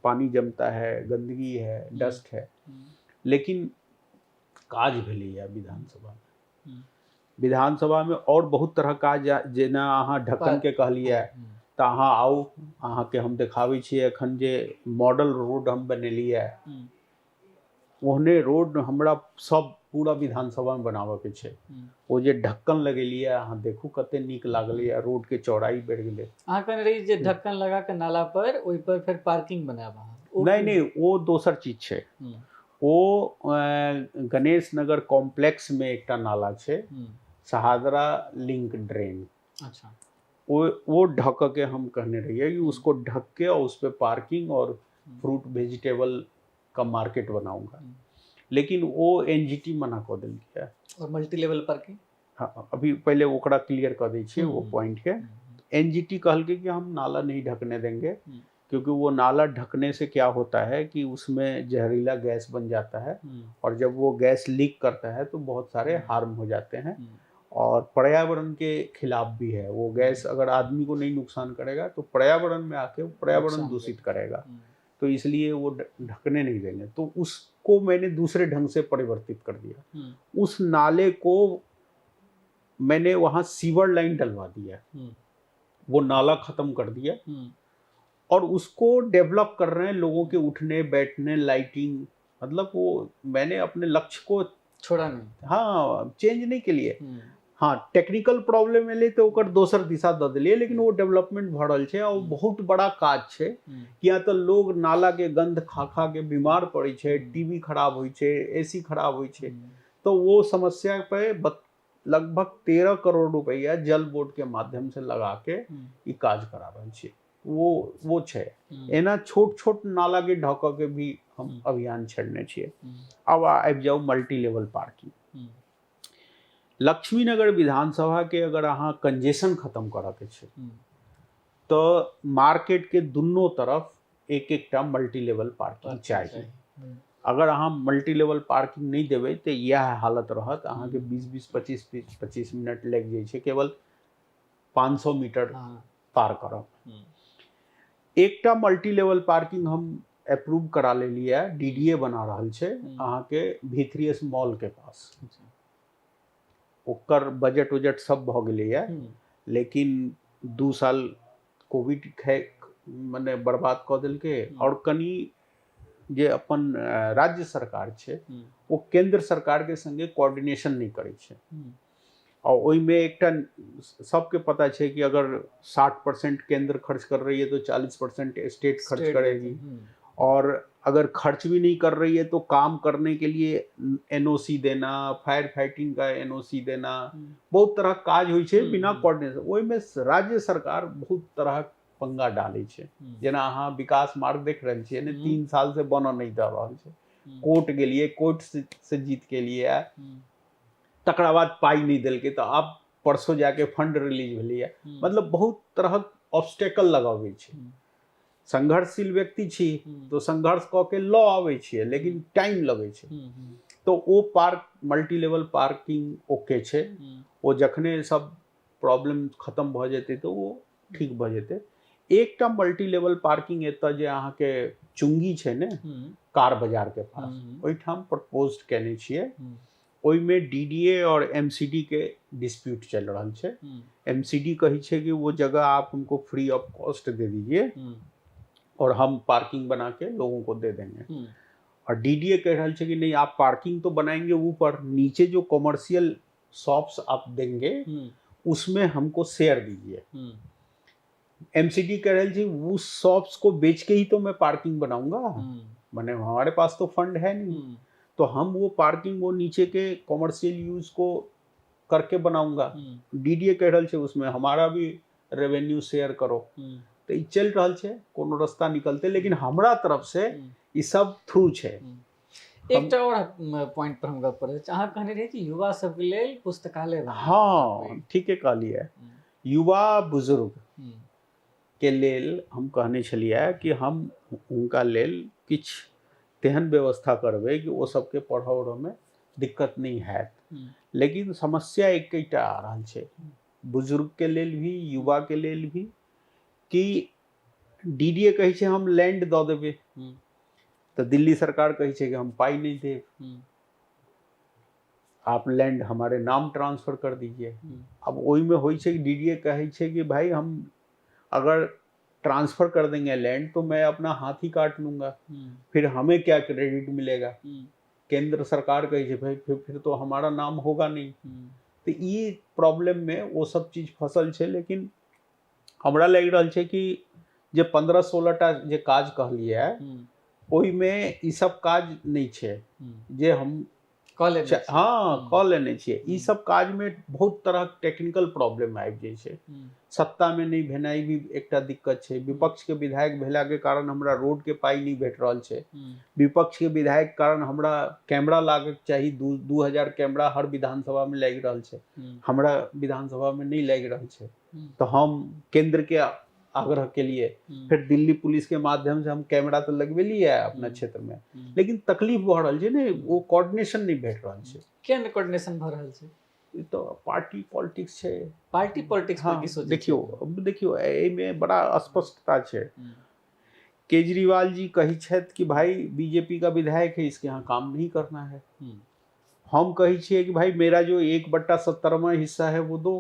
पानी जमता है, गंदगी है, डस्ट है, लेकिन काज भेलैया विधानसभा में। विधानसभा में और बहुत तरह काज, जेना अहाँ ढक्कन के कहलियै तऽ अहाँ आउ, अहाँके हम देखाबै छी एखन जे मॉडल रोड हम बनेलियै, ओहने रोड हमरा सब पूरा विधानसभा में बनाबऽके छै। ओ जे ढक्कन लगेलियै अहाँ देखू कते नीक लागलैया, रोड के चौड़ाई बढ़ि गेलै। अहाँ कहने रही जे ढक्कन लगा के नाला पर ओहि पर फेर पार्किंग बनायब अहाँ। नहि नहि, ओ दोसर चीज छै। ओ गणेश नगर कॉम्प्लेक्स में एकटा नाला छै, सहादरा लिंक ड्रेन। अच्छा, वो ढक के हम कहने रहिए कि उसको ढक के और उस पर पार्किंग और फ्रूट वेजिटेबल का मार्केट बनाऊंगा, लेकिन वो एनजीटी मना कऽ देलकै। और मल्टी लेवल पार्किंग? हाँ, अभी पहले ओकरा क्लियर कर दै छियै वो पॉइंट के। एनजीटी कहलकै कि हम नाला नहीं ढकने देंगे, क्योंकि वो नाला ढकने से क्या होता है कि उसमें जहरीला गैस बन जाता है और जब वो गैस लीक करता है तो बहुत सारे हार्म हो जाते हैं और पर्यावरण के खिलाफ भी है वो गैस। अगर आदमी को नहीं नुकसान करेगा तो पर्यावरण में आके पर्यावरण दूषित करेगा, तो इसलिए वो ढकने नहीं देंगे। तो उसको मैंने दूसरे ढंग से परिवर्तित कर दिया। उस नाले को मैंने वहाँ सीवर लाइन डलवा दिया, वो नाला ख़त्म कर दिया और उसको डेवलप कर रहे हैं लोगों के उठने बैठने, लाइटिंग, मतलब वो मैंने अपने लक्ष्य को छोड़ा नहीं, हाँ चेंज नहीं के लिए। हाँ, टेक्निकल प्रॉब्लम एलै तऽ ओकर दोसर दिशा दऽ देलियै, लेकिन ओ डेवलपमेंट भऽ रहल छै और बहुत बड़ा काज छै। किया तऽ लोग नाला के गंध खा खा के बीमार पड़ै छै, टीवी खराब होइ छै, एसी खराब होइ छै, तो वो समस्या पे लगभग 13 करोड़ रुपया जल बोर्ड के माध्यम से लगा के ई काज करा रहल छियै। वो छै। एना छोट छोट नाला के ढकऽ के भी हम अभियान छेड़ने छियै। अब आबि जाउ मल्टी लेवल पार्किंग। लक्ष्मीनगर विधानसभा के अगर अहाँ कंजेशन खत्म करऽ के छै तऽ मार्केट के दुनू तरफ एक एकटा मल्टी लेवल पार्किंग चाही। अगर अहाँ मल्टी लेवल पार्किंग नहि देबै तऽ इएह हालत रहत, अहाँके 20-20, 25-25 मिनट लागि जाइ छै केवल 500 मीटर पार करब। एकटा मल्टी लेवल पार्किंग हम अप्रूव करा लेलियै, डीडीए बना रहल छै अहाँके V3S mall के पास। ओकर बजट उजट सब भऽ गेलैया, लेकिन 2 साल कोविड मने बर्बाद कऽ देलकै। और कनि जे अपन राज्य सरकार छै ओ केंद्र सरकार के संगे कोऑर्डिनेशन नहि करै छै। और ओहिमे एकटा सबके पता छै कि अगर 60% केंद्र खर्च कर रही है तो 40% स्टेट खर्च करेगी, और अगर खर्च भी नहीं कर रही है तो काम करने के लिए एनओसी देना, फायर फाइटिंग का एनओसी देना, बहुत तरह काज होइ छै बिना कोऑर्डिनेशन। ओहिमे राज्य सरकार बहुत तरह पंगा डालै छै। जेना अहाँ विकास मार्ग देख रहल छियै ने, 3 साल से बनऽ नहि दऽ रहल छै। कोर्ट गेलियै, कोर्ट से जीत के लिए, तकरा बाद पाइ नहि देलकै तऽ आब परसों जाके फंड रिलीज भेलैया। मतलब बहुत तरहक ऑब्स्टेकल लगाबै छै। संघर्षशील व्यक्ति छी तो संघर्ष कऽ के लऽ आबै छियै, लेकिन टाइम लगै छै। तो ओ park multi level parking okay छै, ओ जखने सब प्रॉब्लम खत्म भऽ जेतै तऽ ओ ठीक भऽ जेतै। एकटा मल्टी लेवल पार्किंग एतऽ जे अहाँके चुंगी छै ने, कार बाजार के पास, ओहिठाम प्रपोज केने छियै। ओहिमे डीडीए और एमसीडी के डिस्प्यूट चलि रहल छै। एमसीडी कहै छै कि वो जगह आप हमको फ्री ऑफ कॉस्ट दे दीजिए और हम पार्किंग बना के लोगों को दे देंगे। और डीडीए कह रहल छै कि नहीं, आप पार्किंग तो बनाएंगे ऊपर, नीचे जो कॉमर्शियल शॉप्स आप देंगे उसमें हमको शेयर दीजिए। एमसीडी कह रहल छै उस शॉप्स को बेच के ही तो मैं पार्किंग बनाऊंगा, माने हमारे पास तो फंड है नहीं, तो हम वो पार्किंग वो नीचे के कॉमर्शियल यूज को करके बनाऊंगा। डीडीए कह रहल छै उसमें हमारा भी रेवेन्यू शेयर करो। तऽ ई चलि रहल छै, कोनो रास्ता निकलते, लेकिन हमरा तरफ से ई सब थ्रू छै। एकटा और पॉइंट पर हम गप करै छी। अहाँ कहने रहियै कि युवा सबके लेल पुस्तकालय। हाँ, ठीके कहलियै। युवा बुजुर्ग के लेल हम कहने छलियै कि हम हुनका लेल किछु तेहन व्यवस्था करबै कि ओ सबके पढ़ऽ उढ़ऽमे दिक्कत नहि हैत। लेकिन समस्या एकेटा आ रहल छै बुजुर्गके लेल भी, युवाके लेल भी, कि डीडीए कहै छै हम लैंड दऽ देबै, तऽ दिल्ली सरकार कहै छै कि हम पाइ नहि देब, आप लैंड हमारे नाम ट्रांसफर कर दीजिए। अब ओहिमे होइ छै कि डीडीए कहै छै कि भाई हम अगर ट्रांसफर कर देंगे लैंड तो मैं अपना हाथ ही काट लूँगा, फिर हमें क्या क्रेडिट मिलेगा। केंद्र सरकार कहै छै भाई फिर तो हमारा नाम होगा नहीं। तऽ ई प्रॉब्लममे ओ सब चीज फसल छै। लेकिन हमरा लागि रहल छै कि जे 15-16 टा जे काज कहलियै ओहिमे ई सब काज नहि छै जे हम हाँ कऽ लेने छियै। ई सब काजमे बहुत तरहक टेक्निकल प्रॉब्लम आबि जाइ छै। सत्तामे नहि भेनाइ भी एकटा दिक्कत छै। विपक्षके विधायक भेलाके कारण हमरा रोडके पाइ नहि भेट रहल छै। विपक्षके विधायक कारण हमरा कैमरा लागैके चाही, 2000 कैमरा हर विधानसभामे लागि रहल छै, हमरा विधानसभामे नहि लागि रहल छै। तऽ हम केंद्रके आग्रह के लिए फिर दिल्ली पुलिस के माध्यम से हम कैमरा तऽ लगबेलियै अपना क्षेत्र में, लेकिन तकलीफ भऽ रहल छै ने, ओ कोऑर्डिनेशन नहि भेट रहल छै। किया नहि कोऑर्डिनेशन भऽ रहल छै? ई तऽ पार्टी पॉलिटिक्स छै। पार्टी पॉलिटिक्स पर की सोचै? देखियौ देखियौ एहिमे बड़ा अस्पष्टता छै। केजरीवाल जी कहै छथि कि भाई बीजेपी का विधायक है, इसके यहाँ काम नहीं करना है। हम कहै छियै कि भाई मेरा जो 1/70 हिस्सा है वो दो।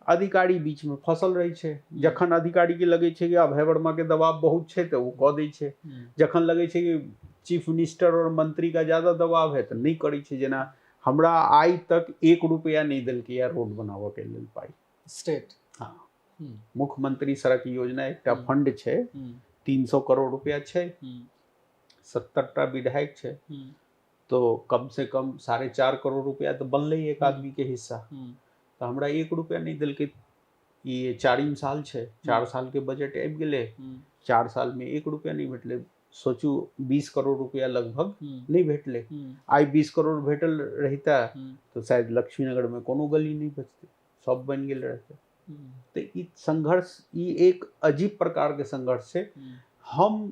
अधिकारी बीच में फसल रहै छै। जखन अधिकारी के लगै छै कि अभय वर्मा के दबाव बहुत छै तऽ ओ कऽ दै छै, जखन लगै छै कि चीफ मिनिस्टर और मंत्री का ज्यादा दबाव है तऽ नहि करै छै। जेना हमरा आइ तक 1 रुपया नहि देलकै रोड बनाबऽ के लेल पाइ स्टेट। हाँ, मुख्यमंत्री सड़क योजना एकटा फंड छै, 300 करोड़ रुपया छै, 70 टा विधायक छै, तो कम से कम 4.5 करोड़ रुपया तऽ बनलै एक आदमी के हिस्सा। तऽ हमरा 1 रुपया नहि देलकै। ई 4 साल छै, 4 साल के बजट आबि गेलै, 4 साल में 1 रुपया नहि भेटलै। सोचू 20 करोड़ रुपया लगभग नहि भेटलै। आइ 20 करोड़ भेटल रहिता तऽ शायद लक्ष्मीनगर में कोनो गली नहि बचतै, सब बनि गेल रहतै। तऽ ई संघर्ष, ई एक अजीब प्रकार के संघर्ष छै। हम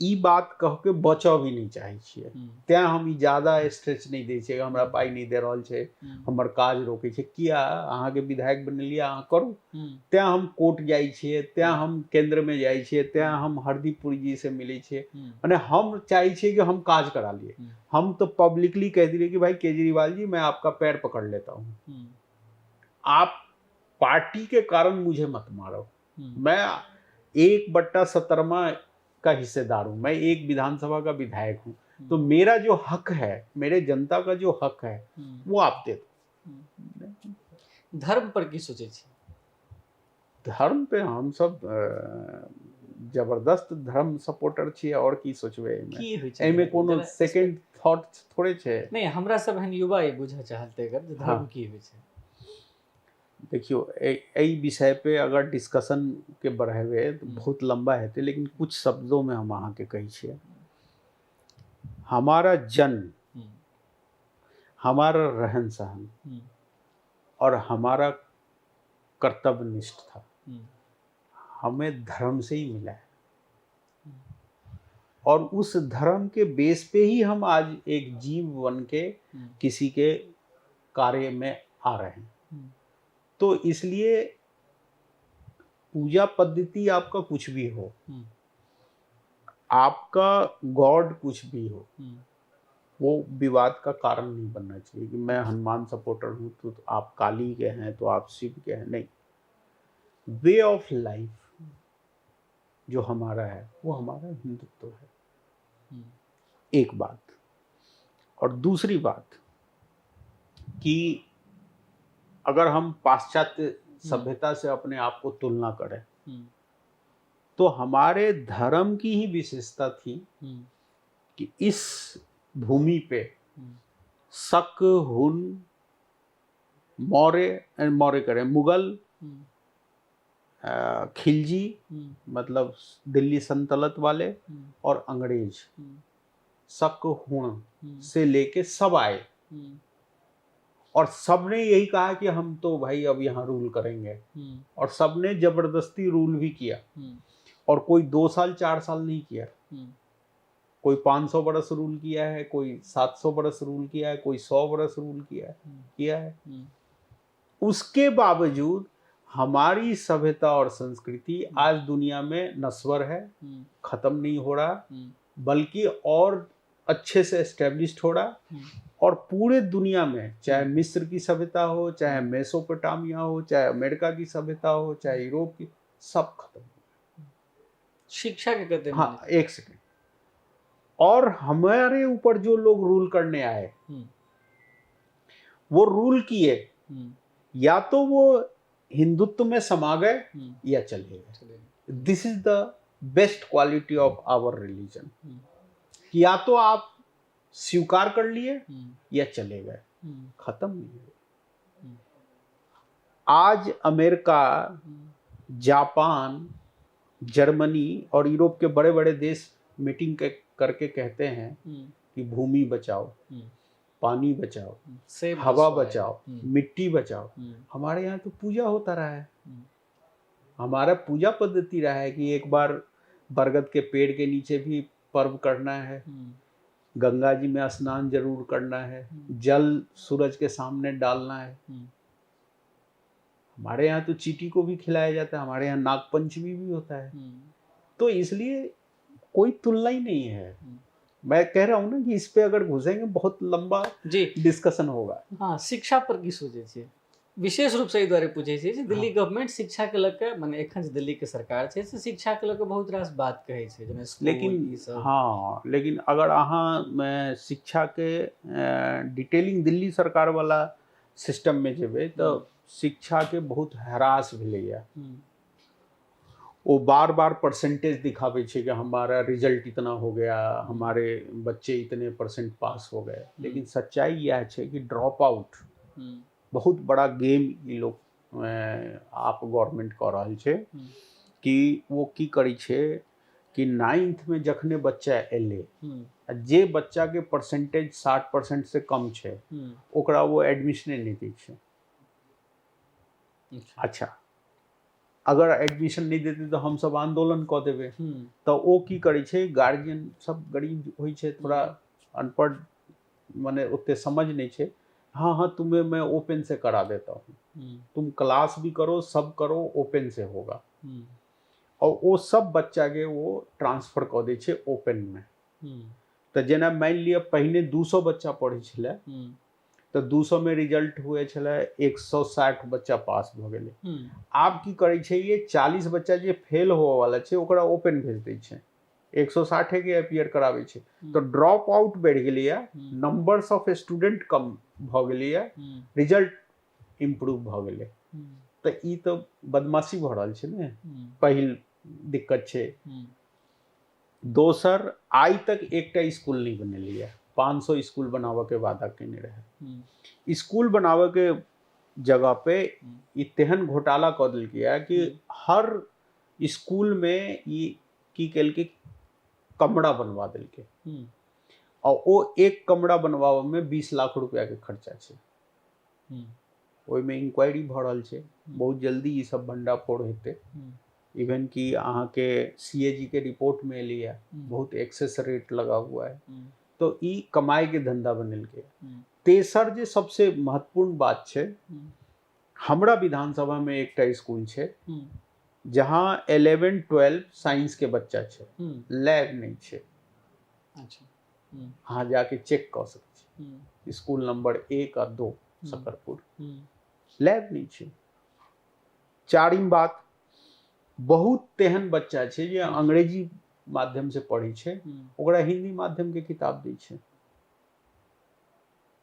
ई बात कह के बचऽ भी नहि चाहै छियै, तेँ हम ई ज्यादा स्ट्रेच नहि दै छियै। हमरा पाइ नहि दे रहल छै, हमर काज रोकै छै, किया? अहाँके विधायक बनेलियै, अहाँ करू। तेँ हम कोर्ट जाइ छियै, तेँ हम केंद्रमे जाइ छियै, तेँ हम हरदीप पुरी जी से मिलै छियै। मने हम चाहै छियै कि हम काज करा लिए। हम तो पब्लिकली कह दिलियै कि भाई केजरीवाल जी मैं आपका पैर पकड़ लेता हूँ, आप पार्टी के कारण मुझे मत मारो, मैं 1/70 का हिस्सेदार हूँ, मैं एक विधानसभा का विधायक हूँ, तो मेरा जो हक है, मेरे जनता का जो हक है वो आप दे दो। धर्म पर की सोचे छी? धर्म पे हम सब जबरदस्त धर्म सपोर्टर छियै। और की सोचबै एहिमे? एहिमे कोनो सेकंड थॉट थोड़े छै। नहीं, हमरा सब एहन युवा ई बुझऽ चाहते अगर धर्म की होइ छै। देखियौ एहि विषय पे अगर डिस्कशन के बढ़ेबै तऽ बहुत लंबा हेतै, लेकिन कुछ शब्दों में हम अहाँके कहै छियै। हमारा जन्म, हमारा रहन सहन और हमारा कर्तव्यनिष्ठता हमें धर्म से ही मिला है, और उस धर्म के बेस पे ही हम आज एक जीव बन के किसी के कार्य में आ रहे हैं। तो इसलिए पूजा पद्धति आपका कुछ भी हो, आपका गॉड कुछ भी हो, वो विवाद का कारण नहीं बनना चाहिए कि मैं हनुमान सपोर्टर हूँ तो आप काली के हैं तो आप शिव के हैं। नहीं, वे ऑफ लाइफ जो हमारा है वो हमारा हिंदुत्व है, एक बात। और दूसरी बात कि अगर हम पाश्चात्य सभ्यता से अपने आप को तुलना करें तो हमारे धर्म की ही विशेषता थी कि इस भूमि पे शक, हुन, मौर्य, मौर्य करें मुगल, खिलजी मतलब दिल्ली सल्तनत वाले और अंग्रेज, शक हुण से लेके सब आए और सबने यही कहा कि हम तो भाई अब यहाँ रूल करेंगे, और सबने जबरदस्ती रूल भी किया। और कोई 2 साल 4 साल नहीं किया, कोई 500 बरस रूल किया है, कोई 700 बरस रूल किया है, कोई 100 बरस रूल किया है। उसके बावजूद हमारी सभ्यता और संस्कृति आज दुनिया में नस्वर है, खत्म नहीं हो रहा, बल्कि और अच्छे से एस्टेब्लिश्ड हो रहा। और पूरे दुनिया में, चाहे मिस्र की सभ्यता हो, चाहे मेसोपोटामिया हो, चाहे अमेरिका की सभ्यता हो, चाहे यूरोप की, सब खत्म हो गया। शिक्षा के कहते हैं। हाँ, एक सेकेंड। और हमारे ऊपर जो लोग रूल करने आए वो रूल किए, या तो वो हिंदुत्व में समा गए या चले गए। This is the best quality of our religion, कि या तो आप स्वीकार कर लिए या चले गए, खत्म नहीं हुए। आज अमेरिका, जापान, जर्मनी और यूरोप के बड़े बड़े देश मीटिंग करके कहते हैं कि भूमि बचाओ, पानी बचाओ, हवा बचाओ, मिट्टी बचाओ। हमारे यहाँ तो पूजा होता रहा है, हमारा पूजा पद्धति रहा है कि एक बार बरगद के पेड़ के नीचे भी पर्व करना है, गंगा जी में स्नान जरूर करना है, जल सूरज के सामने डालना है। हमारे यहाँ तो चींटी को भी खिलाया जाता है, हमारे यहाँ नागपंचमी भी होता है। तो इसलिए कोई तुलना ही नहीं है। मैं कह रहा हूँ ना कि इस पे अगर घुसेंगे बहुत लंबा जी डिस्कशन होगा। हाँ, शिक्षा पर की सोचै छियै? विशेष रूप से एहि दुआरे पूछै छियै जे दिल्ली गवर्नमेंट शिक्षा के लऽ कऽ, मने एखन जे दिल्ली के सरकार छै से शिक्षा के लऽ कऽ बहुत रास बात कहै छै, जेना स्कूल लेकिन ई सब। हाँ, लेकिन अगर अहाँ शिक्षा के डिटेलिंग दिल्ली सरकार वाला सिस्टम में जेबै तऽ शिक्षा के बहुत ह्रास भेलैया। वो बार बार परसेंटेज दिखाबै छै कि हमारा रिजल्ट इतना हो गया, हमारे बच्चे इतने परसेंट पास हो गए। लेकिन सच्चाई यह है कि ड्रॉप आउट बहुत बड़ा गेम ई लोग आप गवर्नमेंट कऽ रहल छै कि वो की करै छै कि 9th में जखने बच्चा एलै, जे बच्चा के परसेंटेज 60% से कम छै ओकरा वो एडमिशने नहि दै छै। अच्छा, अगर एडमिशन नहि देतै तऽ हमसब आंदोलन कऽ देबै। तऽ ओ की करै छै, गार्जियन सब गरीब होइ छै, थोड़ा अनपढ़, मने ओते समझ नहि छै। हाँ हाँ तुम्हें मैं ओपन से करा देता हूँ, तुम क्लास भी करो, सब करो, ओपन से होगा। और ओ सब बच्चा के वो ट्रांसफर कऽ दै छै ओपन में। तऽ जेना मानि लिअ पहिने 200 बच्चा पढ़ै छलै तऽ 200 में रिजल्ट हुए छलै 160 बच्चा पास भऽ गेलै। आब की करै छै, ये 40 बच्चा जे फेल होवऽवाला छै ओकरा ओपन भेज दै छै, 160 के अपीयर कराबै छै। तऽ ड्रॉप आउट बढ़ि गेलैया, नंबर्स ऑफ स्टूडेंट कम भऽ गेलैया, रिजल्ट इम्प्रूव भऽ गेलै। तऽ ई तऽ बदमाशी भऽ रहल छै ने, पहिल दिक्कत छै। दोसर, आइ तक एकटा स्कूल नहि बनेलैया, 500 स्कूल बनाबऽ के वादा केने रहै। स्कूल बनाबऽ के जगह पे ई तेहन घोटाला कऽ देलकैया कि हर स्कूल में ई की केलकै, कमरा बनवा देलकै। और ओ एक कमरा बनवाबऽ में 20 लाख रुपया के खर्चा छै। ओहिमे इंक्वायरी भऽ रहल छै, बहुत जल्दी ई सब भंडाफोड़ हेतै। इवन कि अहाँके CAG के रिपोर्ट में एलैया, बहुत एक्सेस रेट लगा हुआ है। तो ई कमाई के धंधा बनेलकै। तेसर जे सबसे महत्वपूर्ण बात छै, हमरा विधानसभा में एकटा स्कूल छै जहाँ 11 12 साइंस के बच्चा छै, लैब नहि छै। अच्छा। अहाँ जाके चेक कऽ सकै छी। स्कूल नंबर 1 आ 2 सकरपुर, लैब नहि छै। चारिम बात, बहुत तेहन बच्चा छै जे अंग्रेजी माध्यम से पढ़ै छै, ओकरा हिंदी माध्यम के किताब दै छै,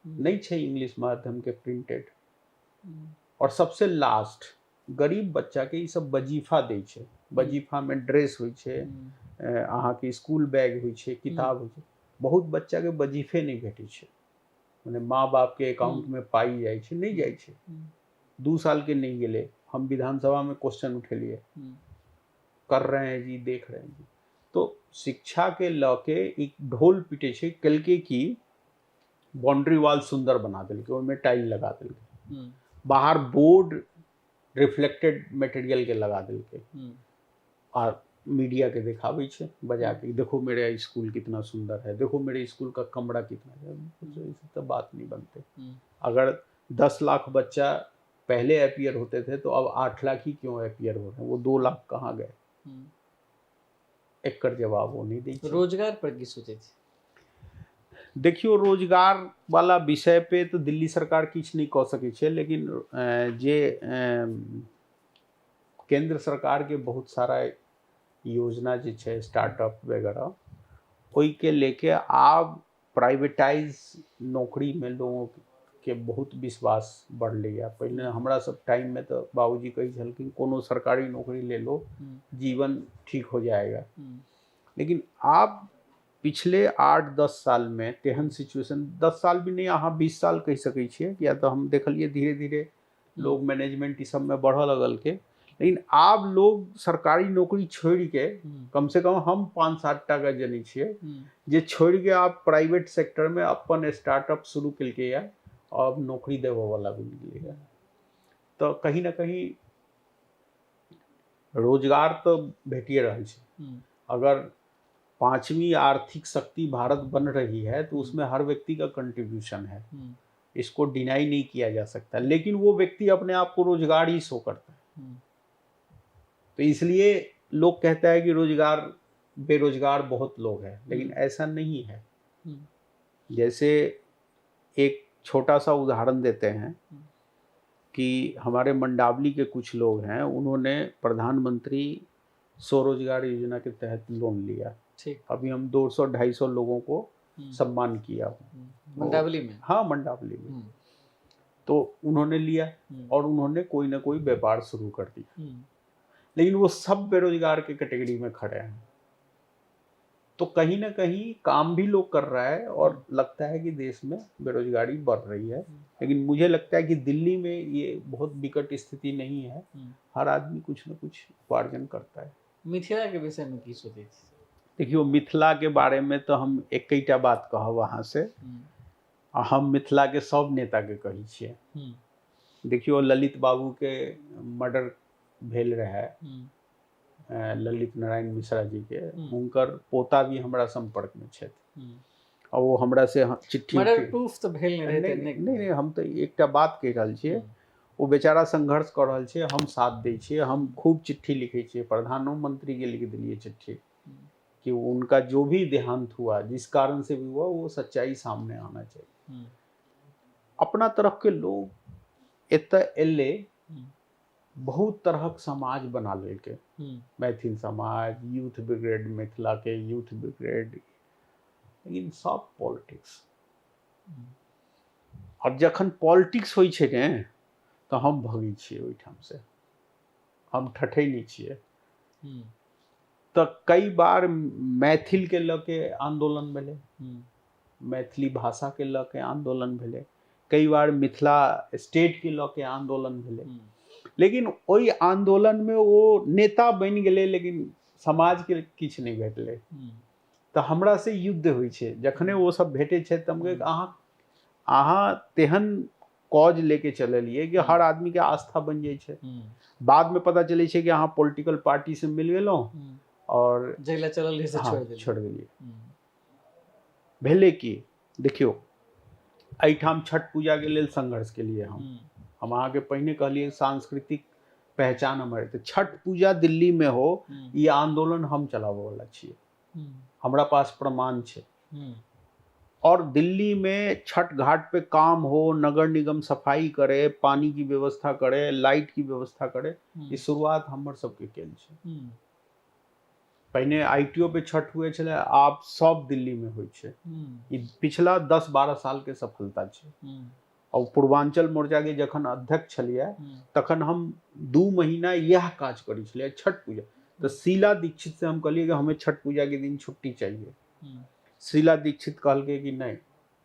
नहि छै इंग्लिश माध्यम के प्रिंटेड। और सबसे लास्ट, गरीब बच्चा के ई सब वजीफा दै छै। वजीफा में ड्रेस होइ छै, अहाँके स्कूल बैग होइ छै, किताब होइ छै। बहुत बच्चा के वजीफे नहि भेटै छै, मने माँ बाप के अकाउंट में पाइ जाइ छै, नहि जाइ छै। 2 साल के नहि गेलै। हम विधानसभा में क्वेश्चन उठेलिए, कर रहे हैं जी, देख रहे हैं जी। तो शिक्षा के लऽ के एक ढोल पीटे छै। कलके की बाउंड्री वाल सुंदर बना देलकै, ओहिमे टाइल लगा देलकै, बाहर बोर्ड रिफ्लेक्टेड मटेरियल के लगा देलकै और मीडिया के देखाबै छै बजा के, देखो मेरे स्कूल कितना सुंदर है, देखो मेरे स्कूल का कमरा कितना है। तो बात नहीं बनते। अगर 10 लाख बच्चा पहले अपियर होते थे तो अब 8 लाख ही क्यों अपियर हो रहे हैं? वो 2 लाख कहाँ गए? एकर जवाब वो नहीं दै छै। रोजगार पर की सोचै छी? देखियौ, रोजगार वाला विषय पे तऽ दिल्ली सरकार किछु नहि कऽ सकै छै, लेकिन जे केंद्र सरकार के बहुत सारा योजना जे छै, स्टार्टअप वगैरह, ओहिके लेके आब प्राइवेटाइज नौकरी में लोगों के बहुत विश्वास बढ़लैया। पहिने हमरा सब टाइम में तऽ बाबूजी कहै छलखिन कोनो सरकारी नौकरी ले लो, जीवन ठीक हो जाएगा। लेकिन आब पिछले 8-10 साल में तेहन सिचुएशन, 10 साल भी नहीं, अहाँ 20 साल कहि सकै छियै, किया तऽ हम देखलियै धीरे धीरे लोग मैनेजमेंट ई सब में बढ़ऽ लगलकै। लेकिन आब लोग सरकारी नौकरी छोड़ि के, कम से कम हम 5-7 टा के जनै छियै जे छोड़ि के आब प्राइवेट सेक्टर में अपन स्टार्टअप शुरू केलकैया, अब नौकरी देबऽ वाला बनि गेलैया। तऽ कहीं ना कहीं रोजगार तऽ भेटिए रहल छै। अगर 5वीं आर्थिक शक्ति भारत बन रही है तो उसमें हर व्यक्ति का कंट्रीब्यूशन है, इसको डिनाई नहीं किया जा सकता। लेकिन वो व्यक्ति अपने आप को रोजगार ही शो करता है, तो इसलिए लोग कहता है कि रोजगार बेरोजगार बहुत लोग हैं, लेकिन ऐसा नहीं है। जैसे एक छोटा सा उदाहरण देते हैं कि हमारे मंडावली के कुछ लोग हैं, उन्होंने प्रधानमंत्री स्वरोजगार योजना के तहत लोन लिया। ठीक। अभी हम 200-250 लोगों को सम्मान किया मंडावली में। हाँ, मंडावली में। तो उन्होंने लिया और उन्होंने कोई ना कोई व्यापार शुरू कर दिया, लेकिन वो सब बेरोजगार के कैटेगरी में खड़े हैं। तो कहीं ना कहीं काम भी लोग कर रहा है और लगता है कि देश में बेरोजगारी बढ़ रही है, लेकिन मुझे लगता है कि दिल्ली में ये बहुत विकट स्थिति नहीं है। हर आदमी कुछ न कुछ उपार्जन करता है। मिथिला के विषय में की सोचै छी? देखियौ, मिथिला के बारे में तो हम एकैटा बात कहब अहाँ से, आ हम मिथिला के सब नेता के कहै छियै। देखियौ, ललित बाबू के मर्डर भेल रहै, ललित नारायण मिश्रा जी के, हुनकर पोता भी हमरा संपर्क में छथि आ ओ हमरा से चिट्ठी मर्डर प्रूफ तऽ भेल नहि रहै। नहि नहि, हम तऽ एकटा बात कहि रहल छियै। ओ बेचारा संघर्ष कऽ रहल छै, हम साथ दै छियै, हम खूब चिट्ठी लिखै छियै, प्रधानोमंत्री के लिख देलियै चिट्ठी कि उनका जो भी देहांत हुआ, जिस कारण से भी हुआ, वो सच्चाई सामने आना चाहिए। अपना तरफ के लोग एतऽ एलै, बहुत तरहक समाज बना लेलकै, मैथिल समाज, यूथ ब्रिगेड, मिथिला के यूथ ब्रिगेड, लेकिन सब पॉलिटिक्स। और जखन पॉलिटिक्स होइ छै ने तऽ हम भगै छियै ओहिठाम से, हम ठठै नहि छियै। तऽ कई बार मैथिल के लऽ के आंदोलन भेलै, मैथिली भाषा के लऽ के आंदोलन भेलै, कई बार मिथिला स्टेट के लऽ के आंदोलन भेलै, लेकिन ओहि आंदोलन में ओ नेता बनि गेलै, लेकिन समाज के किछु नहि भेटलै। तऽ हमरा से युद्ध होइ छै, जखने ओ सब भेटै छै तऽ हम कहै अहाँ तेहन कॉज लेके चललियै कि हर आदमी के आस्था बनि जाइ छै। बाद में पता चलै छै कि अहाँ पॉलिटिकल पार्टी से मिल गेलहुँ और जैला चलल रही से छोड़ि देलियै। छोड़ि देलियै। भेलै की, देखियौ एहिठाम छठ पूजा के लेल संघर्ष केलियै हम। हम अहाँके पहिने कहलियै सांस्कृतिक पहचान हमर तऽ छठ पूजा दिल्ली में हो, ई आंदोलन हम चलाबऽ वाला छियै। हमरा पास प्रमाण छै। और दिल्ली में छठ घाट पे काम हो, नगर निगम सफाई करे, पानी की व्यवस्था करे, लाइट की व्यवस्था करे, ई शुरुआत हमर सबके केल छै। पहिने I T ओ पे छठ हुए छलै, आब सब दिल्ली में होइ छै। ई पिछला 10-12 साल के सफलता छै। और पूर्वांचल मोर्चा के जखन अध्यक्ष छलियै तखन हम 2 महीना इएह काज करै छलियै छठ पूजा। तऽ शीला दीक्षित से हम कहलियै कि हमें छठ पूजा के दिन छुट्टी चाहिए। शीला दीक्षित कहलकै कि नहीं,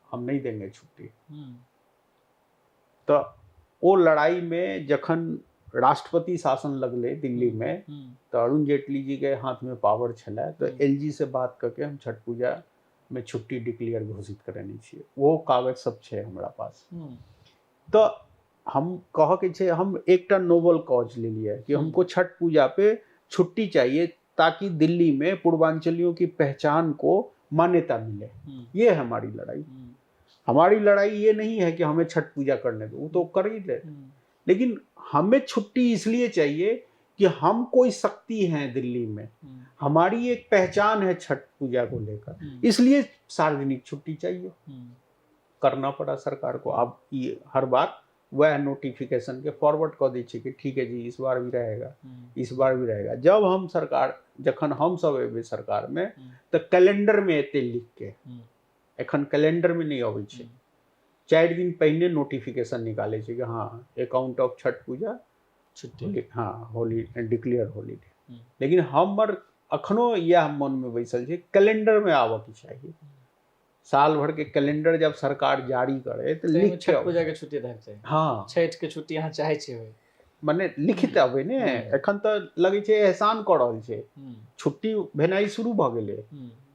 हम नहीं देंगे छुट्टी। तऽ ओ लड़ाई में जखन राष्ट्रपति शासन लगलै दिल्ली में तऽ अरुण जेटली जी के हाथ में पावर छलै, तऽ एल जी से बात करके हम छठ पूजा में छुट्टी डिक्लेयर घोषित करेने छियै। वो कागज सब छै हमरा पास। तऽ हम कहऽ के छै, हम एकटा नोबल कॉज लेलियै कि हमको छठ पूजा पे छुट्टी चाहिए ताकि दिल्ली में पूर्वांचलियों की पहचान को मान्यता मिले। ये है हमारी लड़ाई। हमारी लड़ाई ये नहीं है कि हमें छठ पूजा करने दो, वो तो कर ही ले, लेकिन हमें छुट्टी इसलिए चाहिए कि हम कोई शक्ति हैं दिल्ली में, हमारी एक पहचान है छठ पूजा को लेकर, इसलिए सार्वजनिक छुट्टी चाहिए। करना पड़ा सरकार को। अब ये हर बार वह नोटिफिकेशन के फॉरवर्ड कऽ दै छै कि ठीक है जी, इस बार भी रहेगा, इस बार भी रहेगा। जब हम सरकार, जखन हम सब एबै सरकार में तऽ कैलेंडर में एते लिख के, एखन कैलेंडर में नहि अबै छै, 4 दिन पहिने नोटिफिकेशन निकालै छै कि हाँ अकाउंट ऑफ छठ पूजा छुट्टी, हाँ होली डिक्लेयर होलीडे। लेकिन हमर अखनो इएह मन में बैसल छै कैलेंडर में आबऽ के चाही। साल भर के कैलेंडर जब सरकार जारी करे तो लिख छठ पूजा के छुट्टी रहक चाही। हाँ, छठ के छुट्टी अहाँ चाहे छियै होय, मने लिखित अबै ने। एखन तऽ लगै छै एहसान कऽ रहल छै, छुट्टी भेनाइ शुरू भऽ गेलै।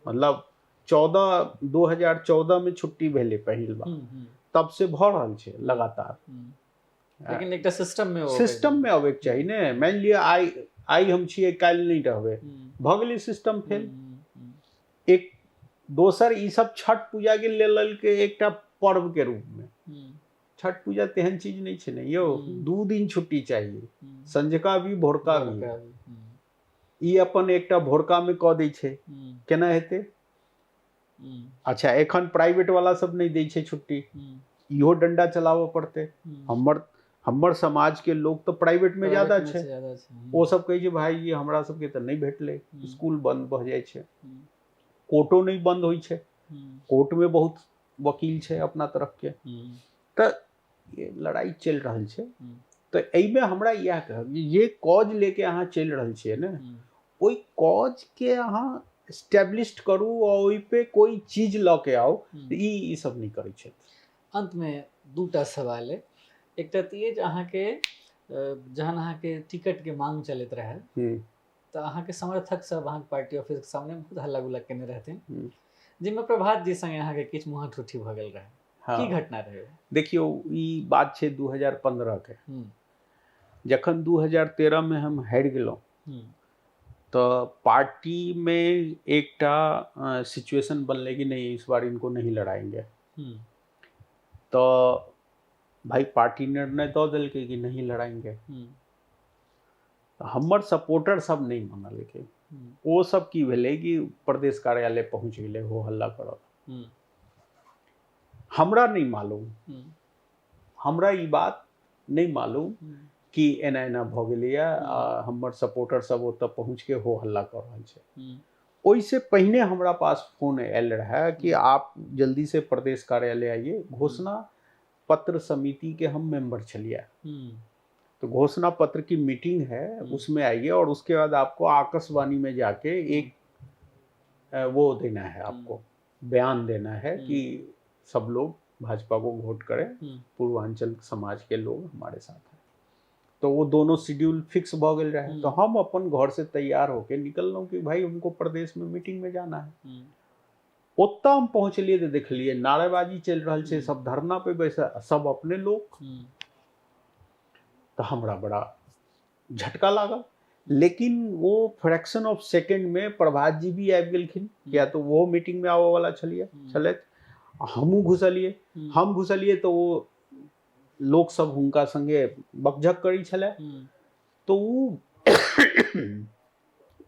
मतलब 2014 में छुट्टी भेलै पहिल बार, तब से भऽ रहल छै लगातार। लेकिन एकटा सिस्टम में सिस्टम में अबै के चाही ने। मानि लिअ आइ आइ हम छियै, काल्हि नहि रहबै, भऽ गेलै सिस्टम फेल। एक दोसर ई सब छठ पूजा के लेल के एकटा पर्व के रूप में। छठ पूजा तेहन चीज नहीं छै ने यौ, 2 दिन छुट्टी चाहिए, संझका भी भोरका भी। ई अपन एकटा भोरका में कऽ दै छै, केना हेतै? अच्छा एखन प्राइवेट वाला सब नहीं दै छै छुट्टी, इहो डंडा चलाबऽ पड़तै। हमर हमर समाज के लोग तो प्राइवेट में ज्यादा छै, ओ सब कहै छै भाई ये हमरा सबके तऽ नहि भेटलै, स्कूल बंद भऽ जाइ छै, कोर्टो नहि बंद होइ छै, कोर्ट में बहुत वकील छै अपना तरफ के। तऽ ये लड़ाई चलि रहल छै। तऽ एहिमे हमरा इएह कहब जे कॉज लेके अहाँ चलि रहल छियै ने, ओहि कॉज के अहाँ एस्टेब्लिश करू आ ओहि पे कोई चीज लऽ के आउ, ई सब नहि करै छै। अंत में 2टा सवाल है। एकटा तऽ ई जे अहाँके जहन अहाँके टिकट के मांग चलैत रहै तऽ अहाँके समर्थक सब अहाँके पार्टी ऑफिस के सामने बहुत हल्ला गुल्ला केने रहथिन, जाहिमे प्रभात जी संगे अहाँके किछु मुँहा ठूठी भऽ गेल रहै। हाँ। की घटना रहै? देखियौ ई बात छै 2015 के। जखन 2013 में हम हारि गेलहुँ तऽ पार्टी में एकटा सिचुएशन बनलै कि नहीं इस बार इनको नहीं लड़ाएंगे। तो भाई पार्टी निर्णय दऽ देलकै कि नहीं लड़ाएंगे। हमर सपोर्टर सब नहीं मानलकै। ओ सब की भेलै कि प्रदेश कार्यालय पहुँच गेलै हो हल्ला करऽ। हमरा नहीं मालूम, हमरा ई बात नहीं मालूम कि एना एना भऽ गेलैए आ हमर सपोर्टर सब ओतऽ पहुँच के हो हल्ला कऽ रहल छै। ओहिसे पहिने हमरा पास फोन आयल रहै कि आप जल्दी से प्रदेश कार्यालय आइए। घोषणा पत्र समिति के हम मेंबर छलियै, तो घोषणा पत्र की मीटिंग है उसमें आइए और उसके बाद आपको आकाशवाणी में जाके एक वो देना है, आपको बयान देना है कि सब लोग भाजपा को वोट करें, पूर्वांचल समाज के लोग हमारे साथ हैं। तो वो दोनों शेड्यूल फिक्स भऽ गेल रहे। तो हम अपन घर से तैयार होके निकललहुँ कि भाई हमको प्रदेश में मीटिंग में जाना है। ओतऽ हम पहुँचलिए तऽ देखलिए नारेबाजी चलि रहल छै, सब धरना पे बैसल, सब अपने लोग। तऽ हमरा बड़ा झटका लागल। लेकिन वो फ्रैक्शन ऑफ सेकेंड में प्रभात जी भी आबि गेलखिन, किया तो वो मीटिंग में आबऽ वाला छलियै छलथि। हमहूँ घुसलियै, हम घुसलियै तऽ ओ लोक सब हुनका संगे बकझक करै छलै। तो ओ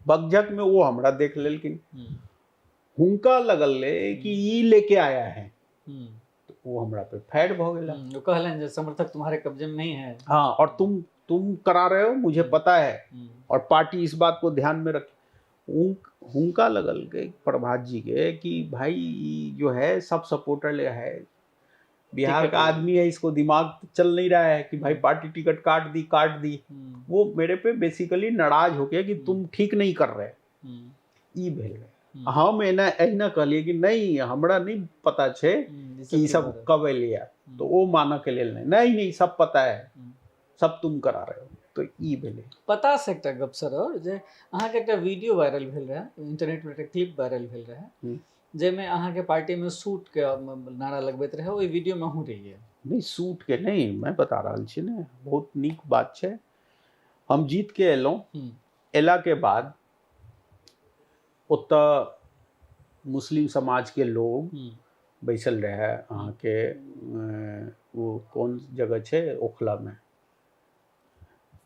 बगझक में वो हमरा देख लेलखिन, हुनका लगल कि ई लेके आया है, तो वो हमरा पे फायर भ गेला। वो कहलन जे समर्थक तुम्हारे कब्जे में नहीं है। हाँ, और तुम करा रहे हो, मुझे पता है, और पार्टी इस बात को ध्यान में रखे। हुनका लगल के प्रभात जी के कि भाई जो है सब सपोर्टर ले है, बिहार का आदमी है, इसको दिमाग चल नहीं रहा है कि भाई पार्टी टिकट काट दी काट दी। वो मेरे पे बेसिकली नाराज हो गया कि तुम ठीक नहीं कर रहे, ई भेल रहे। हम एना एहिना कहलिए कि नहीं हमरा नहीं पता छे कि ई सब कब एलिया, तो वो मानऽ के लेल नहीं, नहीं नहीं सब पता है, सब तुम करा रहे हो। तो ई भेलै। पता से एकटा गप सर और जे अहाँके एकटा वीडियो वायरल भेल रहै इंटरनेट पर, एकटा क्लिप वायरल भेल रहै जाहिमे अहाँके पार्टी में सूट के नारा लगबैत रहे, ओहि वीडियो में अहूँ रहियै। नहीं सूट के नहीं, मैं बता रहल छी ने, बहुत नीक बात छै। हम जीत के एलहुँ, एला के बाद ओतऽ मुस्लिम समाज के लोग बैसल रहै अहाँके, वो कोन जगह छै ओखला में,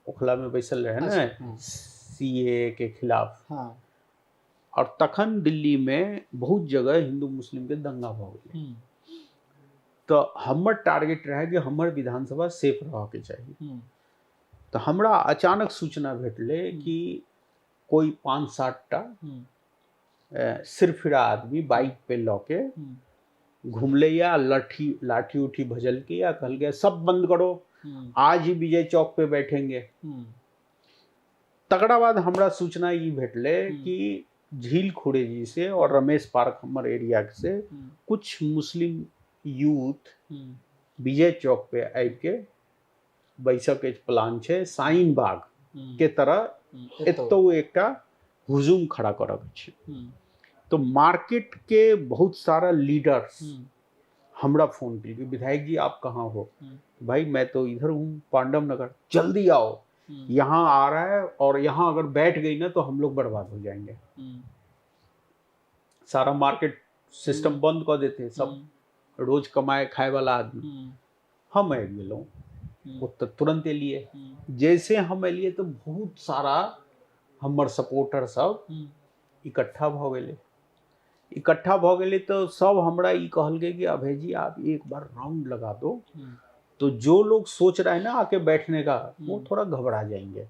ओखला में बैसल रहै ने सीए के खिलाफ। हाँ। और तखन दिल्ली में बहुत जगह हिंदू मुस्लिम के दंगा भऽ गेलै। तो हमर टारगेट रहे कि हमर विधानसभा सेफ रहके चाही। तो हमरा अचानक सूचना भेटलै कि कोई 5-7 टा सिरफिरा आदमी बाइक पे लऽ के घुमलै या लाठी लाठी उठी भजलकै या कहलकै सब बंद करो, आज ही विजय चौक पे बैठेंगे। तकरा बाद हमरा सूचना ई भेटलै कि झील खुरेजी से और रमेश पार्क हमर एरिया से कुछ मुस्लिम यूथ विजय चौक पे आबि के बैसऽ के प्लान छै, शाहीन बाग के तरह एतौ एकटा हुजूम खड़ा करऽ के छै। तो मार्केट के बहुत सारा लीडर्स हमरा फोन केलकै, विधायक जी आप कहाँ हो? भाई मैं तो इधर हूँ पांडव नगर, जल्दी आओ, यहाँ आ रहा है और यहाँ अगर बैठ गई ना तो हम लोग बर्बाद हो जाएंगे। सारा मार्केट सिस्टम बंद कर देते हैं, सब रोज कमाए खाए वाला आदमी। हम आबि गेलहुँ ओतऽ तुरंत एलियै, जैसे हम एलियै तो बहुत सारा हमर सपोर्टर सब इकट्ठा भऽ गेलै। इकट्ठा भऽ गेलै तो सब हमरा ई कहलकै कि अभय जी आप एक बार राउंड लगा दो, तो जो लोग सोच रहा है ना आके बैठने का वो थोड़ा घबरा जाएंगे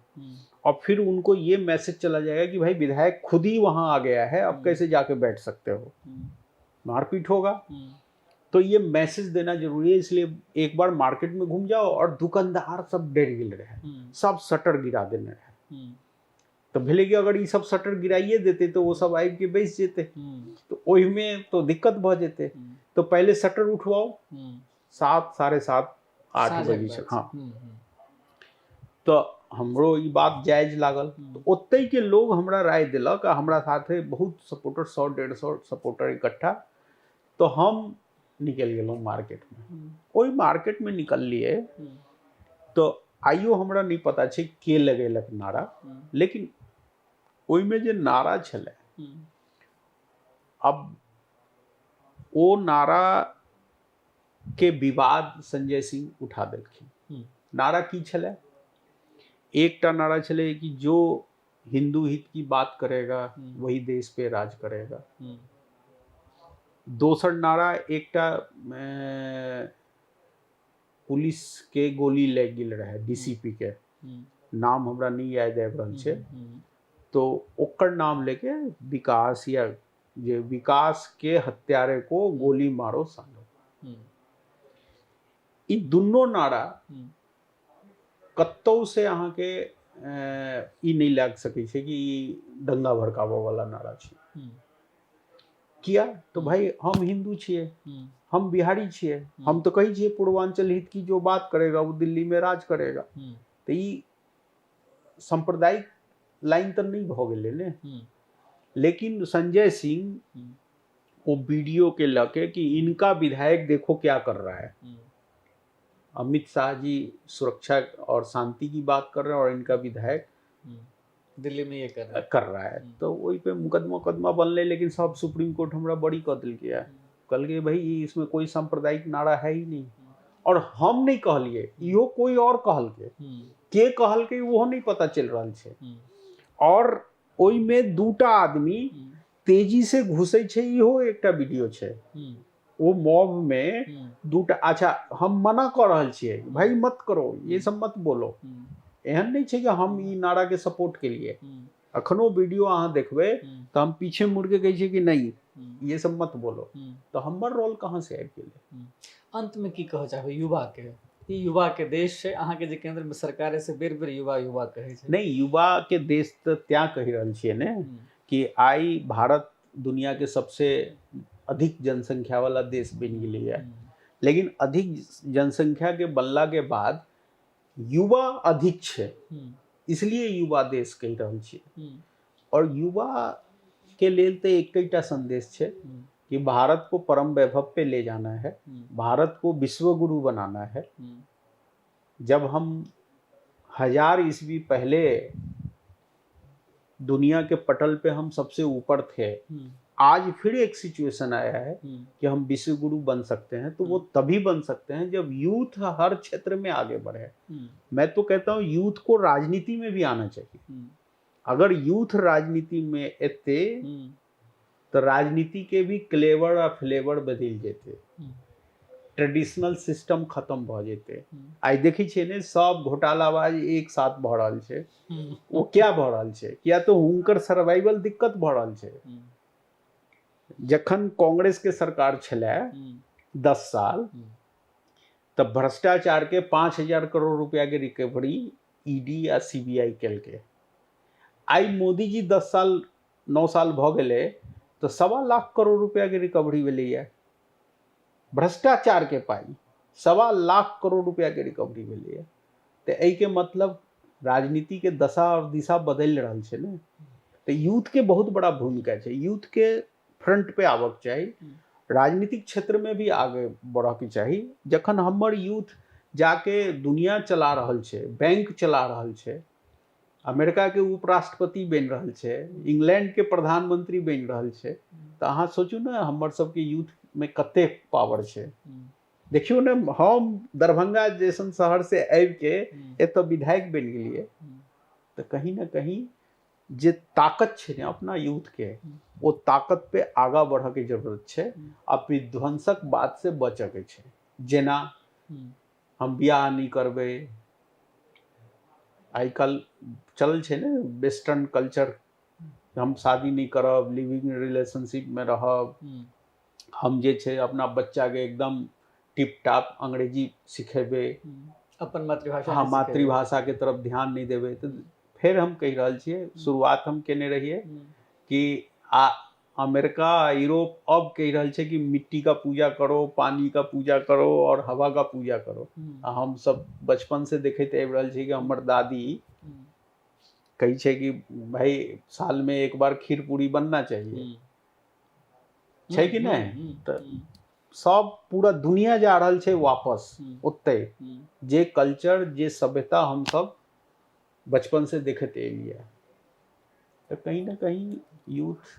और फिर उनको ये मैसेज चला जाएगा कि भाई विधायक खुद ही वहाँ आ गया है, अब कैसे जाके बैठ सकते हो, मारपीट होगा। तो ये मैसेज देना जरूरी है, इसलिए एक बार मार्केट में घूम जाओ। और दुकानदार सब डर गेल रहे, सब शटर गिरा देने रहे। तो भेलै कि अगर ये सब शटर गिराइए देते तो वो सब आबि के बैस जेते, तो ओहिमे तो दिक्कत भऽ जेते। तो पहले शटर उठवाओ 7, 7:30, 8 बजे से। हाँ, तो हमरो ई बात जायज लागल। तो ओतै के लोग हमरा राय देलक आ हमरा साथे बहुत सपोर्टर 100-150 सपोर्टर इकट्ठा। तो हम निकलि गेलहुँ मार्केट में। ओहि मार्केट में निकललियै तो आइयो हमरा नहीं पता छै के लगेलक नारा, लेकिन ओहिमे जे नारा छलै, अब ओ नारा के विवाद संजय सिंह उठा देलखिन। नारा की छलै? एकटा नारा छलै कि जो हिंदू हित की बात करेगा वही देश पे राज करेगा। दोसर नारा एकटा पुलिस के गोली लागि गेल रहै, डीसीपी के, नाम हमरा नहीं याद आबि रहल छै, तो ओकर नाम लेके विकास या जे विकास के हत्यारे को गोली मारो सालो, ई दुनू नारा कतौ से अहाँके ई नहीं लागि सकै छै कि ई दंगा भड़काबऽ वाला नारा छै। किया? तो भाई हम हिंदू छियै, हम बिहारी छियै, हम तो कहै छियै पूर्वांचल हित की जो बात करेगा वो दिल्ली में राज करेगा। तो ई सांप्रदायिक लाइन तऽ नहीं भऽ गेलै ने। लेकिन संजय सिंह वो वीडियो के लके कि इनका विधायक देखो क्या कर रहा है, अमित शाह जी सुरक्षा और शांति की बात कर रहे हैं और इनका विधायक दिल्ली में ये कर रहा है। तो वही पे मुकदमा उकदमा बनले, लेकिन सब सुप्रीम कोर्ट हमरा बड़ी कऽ देलकै है, कहलकै भाई इसमें कोई सांप्रदायिक नारा है ही नहीं। आओर हम नहि कहलियै, इहो कोइ आओर कहलकै, के कहलकै ओहो नहि पता चलि रहल छै। आओर ओहिमे दूटा आदमी तेजी से घुसै छै, इहो एकटा वीडियो छै। ओ मॉब मे दूटा, अच्छा हम मना कऽ रहल छियै, भाई मत करो, ये सब मत बोलो, एहन नहि छै कि हम ई नारा के सपोर्ट केलियै। अखनो वीडियो अहाँ देखबै तऽ हम पीछे मुड़ के कहै छियै कि नहीं ये सब मत बोलो, तऽ हमर रोल कहाँ से आबि गेलै? अंत में की कहऽ चाहबै युवा के? ई युवा के देश छै, अहाँके जे केंद्र में सरकार है से बेर बेर युवा युवा कहै छै। नहि, युवा के देश तऽ त्यां कहि रहल छियै ने कि आइ भारत दुनिया के सबसे अधिक जनसंख्या वाला देश बनि गेलैए, लेकिन अधिक जनसंख्या के बनला के बाद युवा अधिक छै, इसलिए युवा देश कहि रहल छियै। और युवा के लेल तऽ एकटा संदेश छै कि भारत को परम वैभव पे ले जाना है, भारत को विश्व गुरु बनाना है। जब हम 1000 ईस्वी पहले दुनिया के पटल पे हम सबसे ऊपर थे, आज फिर एक सिचुएशन आया है कि हम विश्व गुरु बन सकते हैं, तो वो तभी बन सकते हैं जब यूथ हर क्षेत्र में आगे बढ़े। मैं तो कहता हूँ यूथ को राजनीति में भी आना चाहिए। अगर यूथ राजनीति में एते तो राजनीति के भी क्लेवर आ फ्लेवर बदलि जेतै, ट्रेडिशनल सिस्टम खत्म भऽ जेतै। आइ देखै छियै ने सब घोटालाबाज एक साथ भऽ रहल छै, ओ क्या भऽ रहल छै? किया तऽ हुनकर सर्वाइवल दिक्कत भऽ रहल छै। जखन कांग्रेस के सरकार छलै 10 साल, तऽ भ्रष्टाचार के 5000 करोड़ रुपया के रिकवरी ईडी आ सीबीआई केलकै। आइ मोदी जी 10 साल 9 साल भऽ गेलै तऽ 1.25 लाख करोड़ रुपया के रिकवरी भेलैया। भ्रष्टाचार के पाइ 1.25 लाख करोड़ रुपया के रिकवरी भेलैया। तऽ एहिके मतलब राजनीति के दशा और दिशा बदलि रहल छै ने। तऽ यूथ के बहुत बड़ा भूमिका छै, यूथ के फ्रंट पे आबक चाही, राजनीतिक क्षेत्र में भी आगे बढ़ऽके चाही। जखन हमर यूथ जाके दुनिया चला रहल छै, बैंक चला रहल छै, अमेरिका के उपराष्ट्रपति बनि रहल छै, इंग्लैंड के प्रधानमंत्री बनि रहल छै, तऽ अहाँ सोचू ने हमर सबके यूथ में कतेक पावर छै। देखियौ ने, हम दरभंगा जैसन शहर से आबि के एतऽ विधायक बनि गेलियै, तऽ कहीं ने कहीं जे ताकत छै ने अपना यूथ के, ओ ताकत पे आगा बढ़ऽ के जरूरत छै आ विध्वंसक बात से बचऽ के छै। जेना हम बियाह नहि करबै, आइ काल्हि चलल छै ने वेस्टर्न कल्चर, हम शादी नहि करब, लिविंग रिलेशनशिप में रहब, हम जे छै अपना बच्चा के एकदम टिप टाप अंग्रेजी सिखेबै, अपन मातृभाषा। हाँ, मातृभाषा के तरफ ध्यान नहि देबै। तऽ फेर हम कहि रहल छियै, शुरुआत हम केने रहियै कि आ अमेरिका यूरोप अब कहि रहल छै कि मिट्टी का पूजा करो, पानी का पूजा करो और हवा का पूजा करो। आ हम सब बचपन से देखैत आबि रहल छी कि हमर दादी कहै छै कि भाई साल में एक बार खीर पूरी बनना चाहिए, छै कि नहि? तऽ सब पूरा दुनिया जा रहल छै वापस ओतै जे कल्चर जे सभ्यता हम सब बचपन से देखैत एलियै। तऽ कहीं ने कहीं यूथ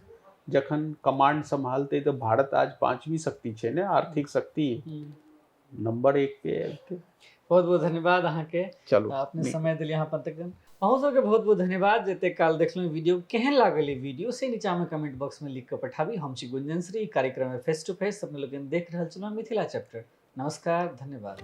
जखन कमांड सम्हालतै तऽ भारत आज 5वीं शक्ति छै ने, आर्थिक शक्ति नंबर 1 पे आबि। बहुत बहुत धन्यवाद अहाँके, चलू अपने समय दिलियै अहाँ अपन तक। अहूँ सबके बहुत बहुत धन्यवाद जते काल देखलहुँ वीडियो। केहन लागल ई वीडियो से नीचाँमे कमेंट बॉक्स में लिख कऽ पठाबी। हम छी गुंजन श्री, कार्यक्रम में फेस टू फेस अपने लोकनि देख रहल छलहुँ मिथिला चैप्टर। नमस्कार, धन्यवाद।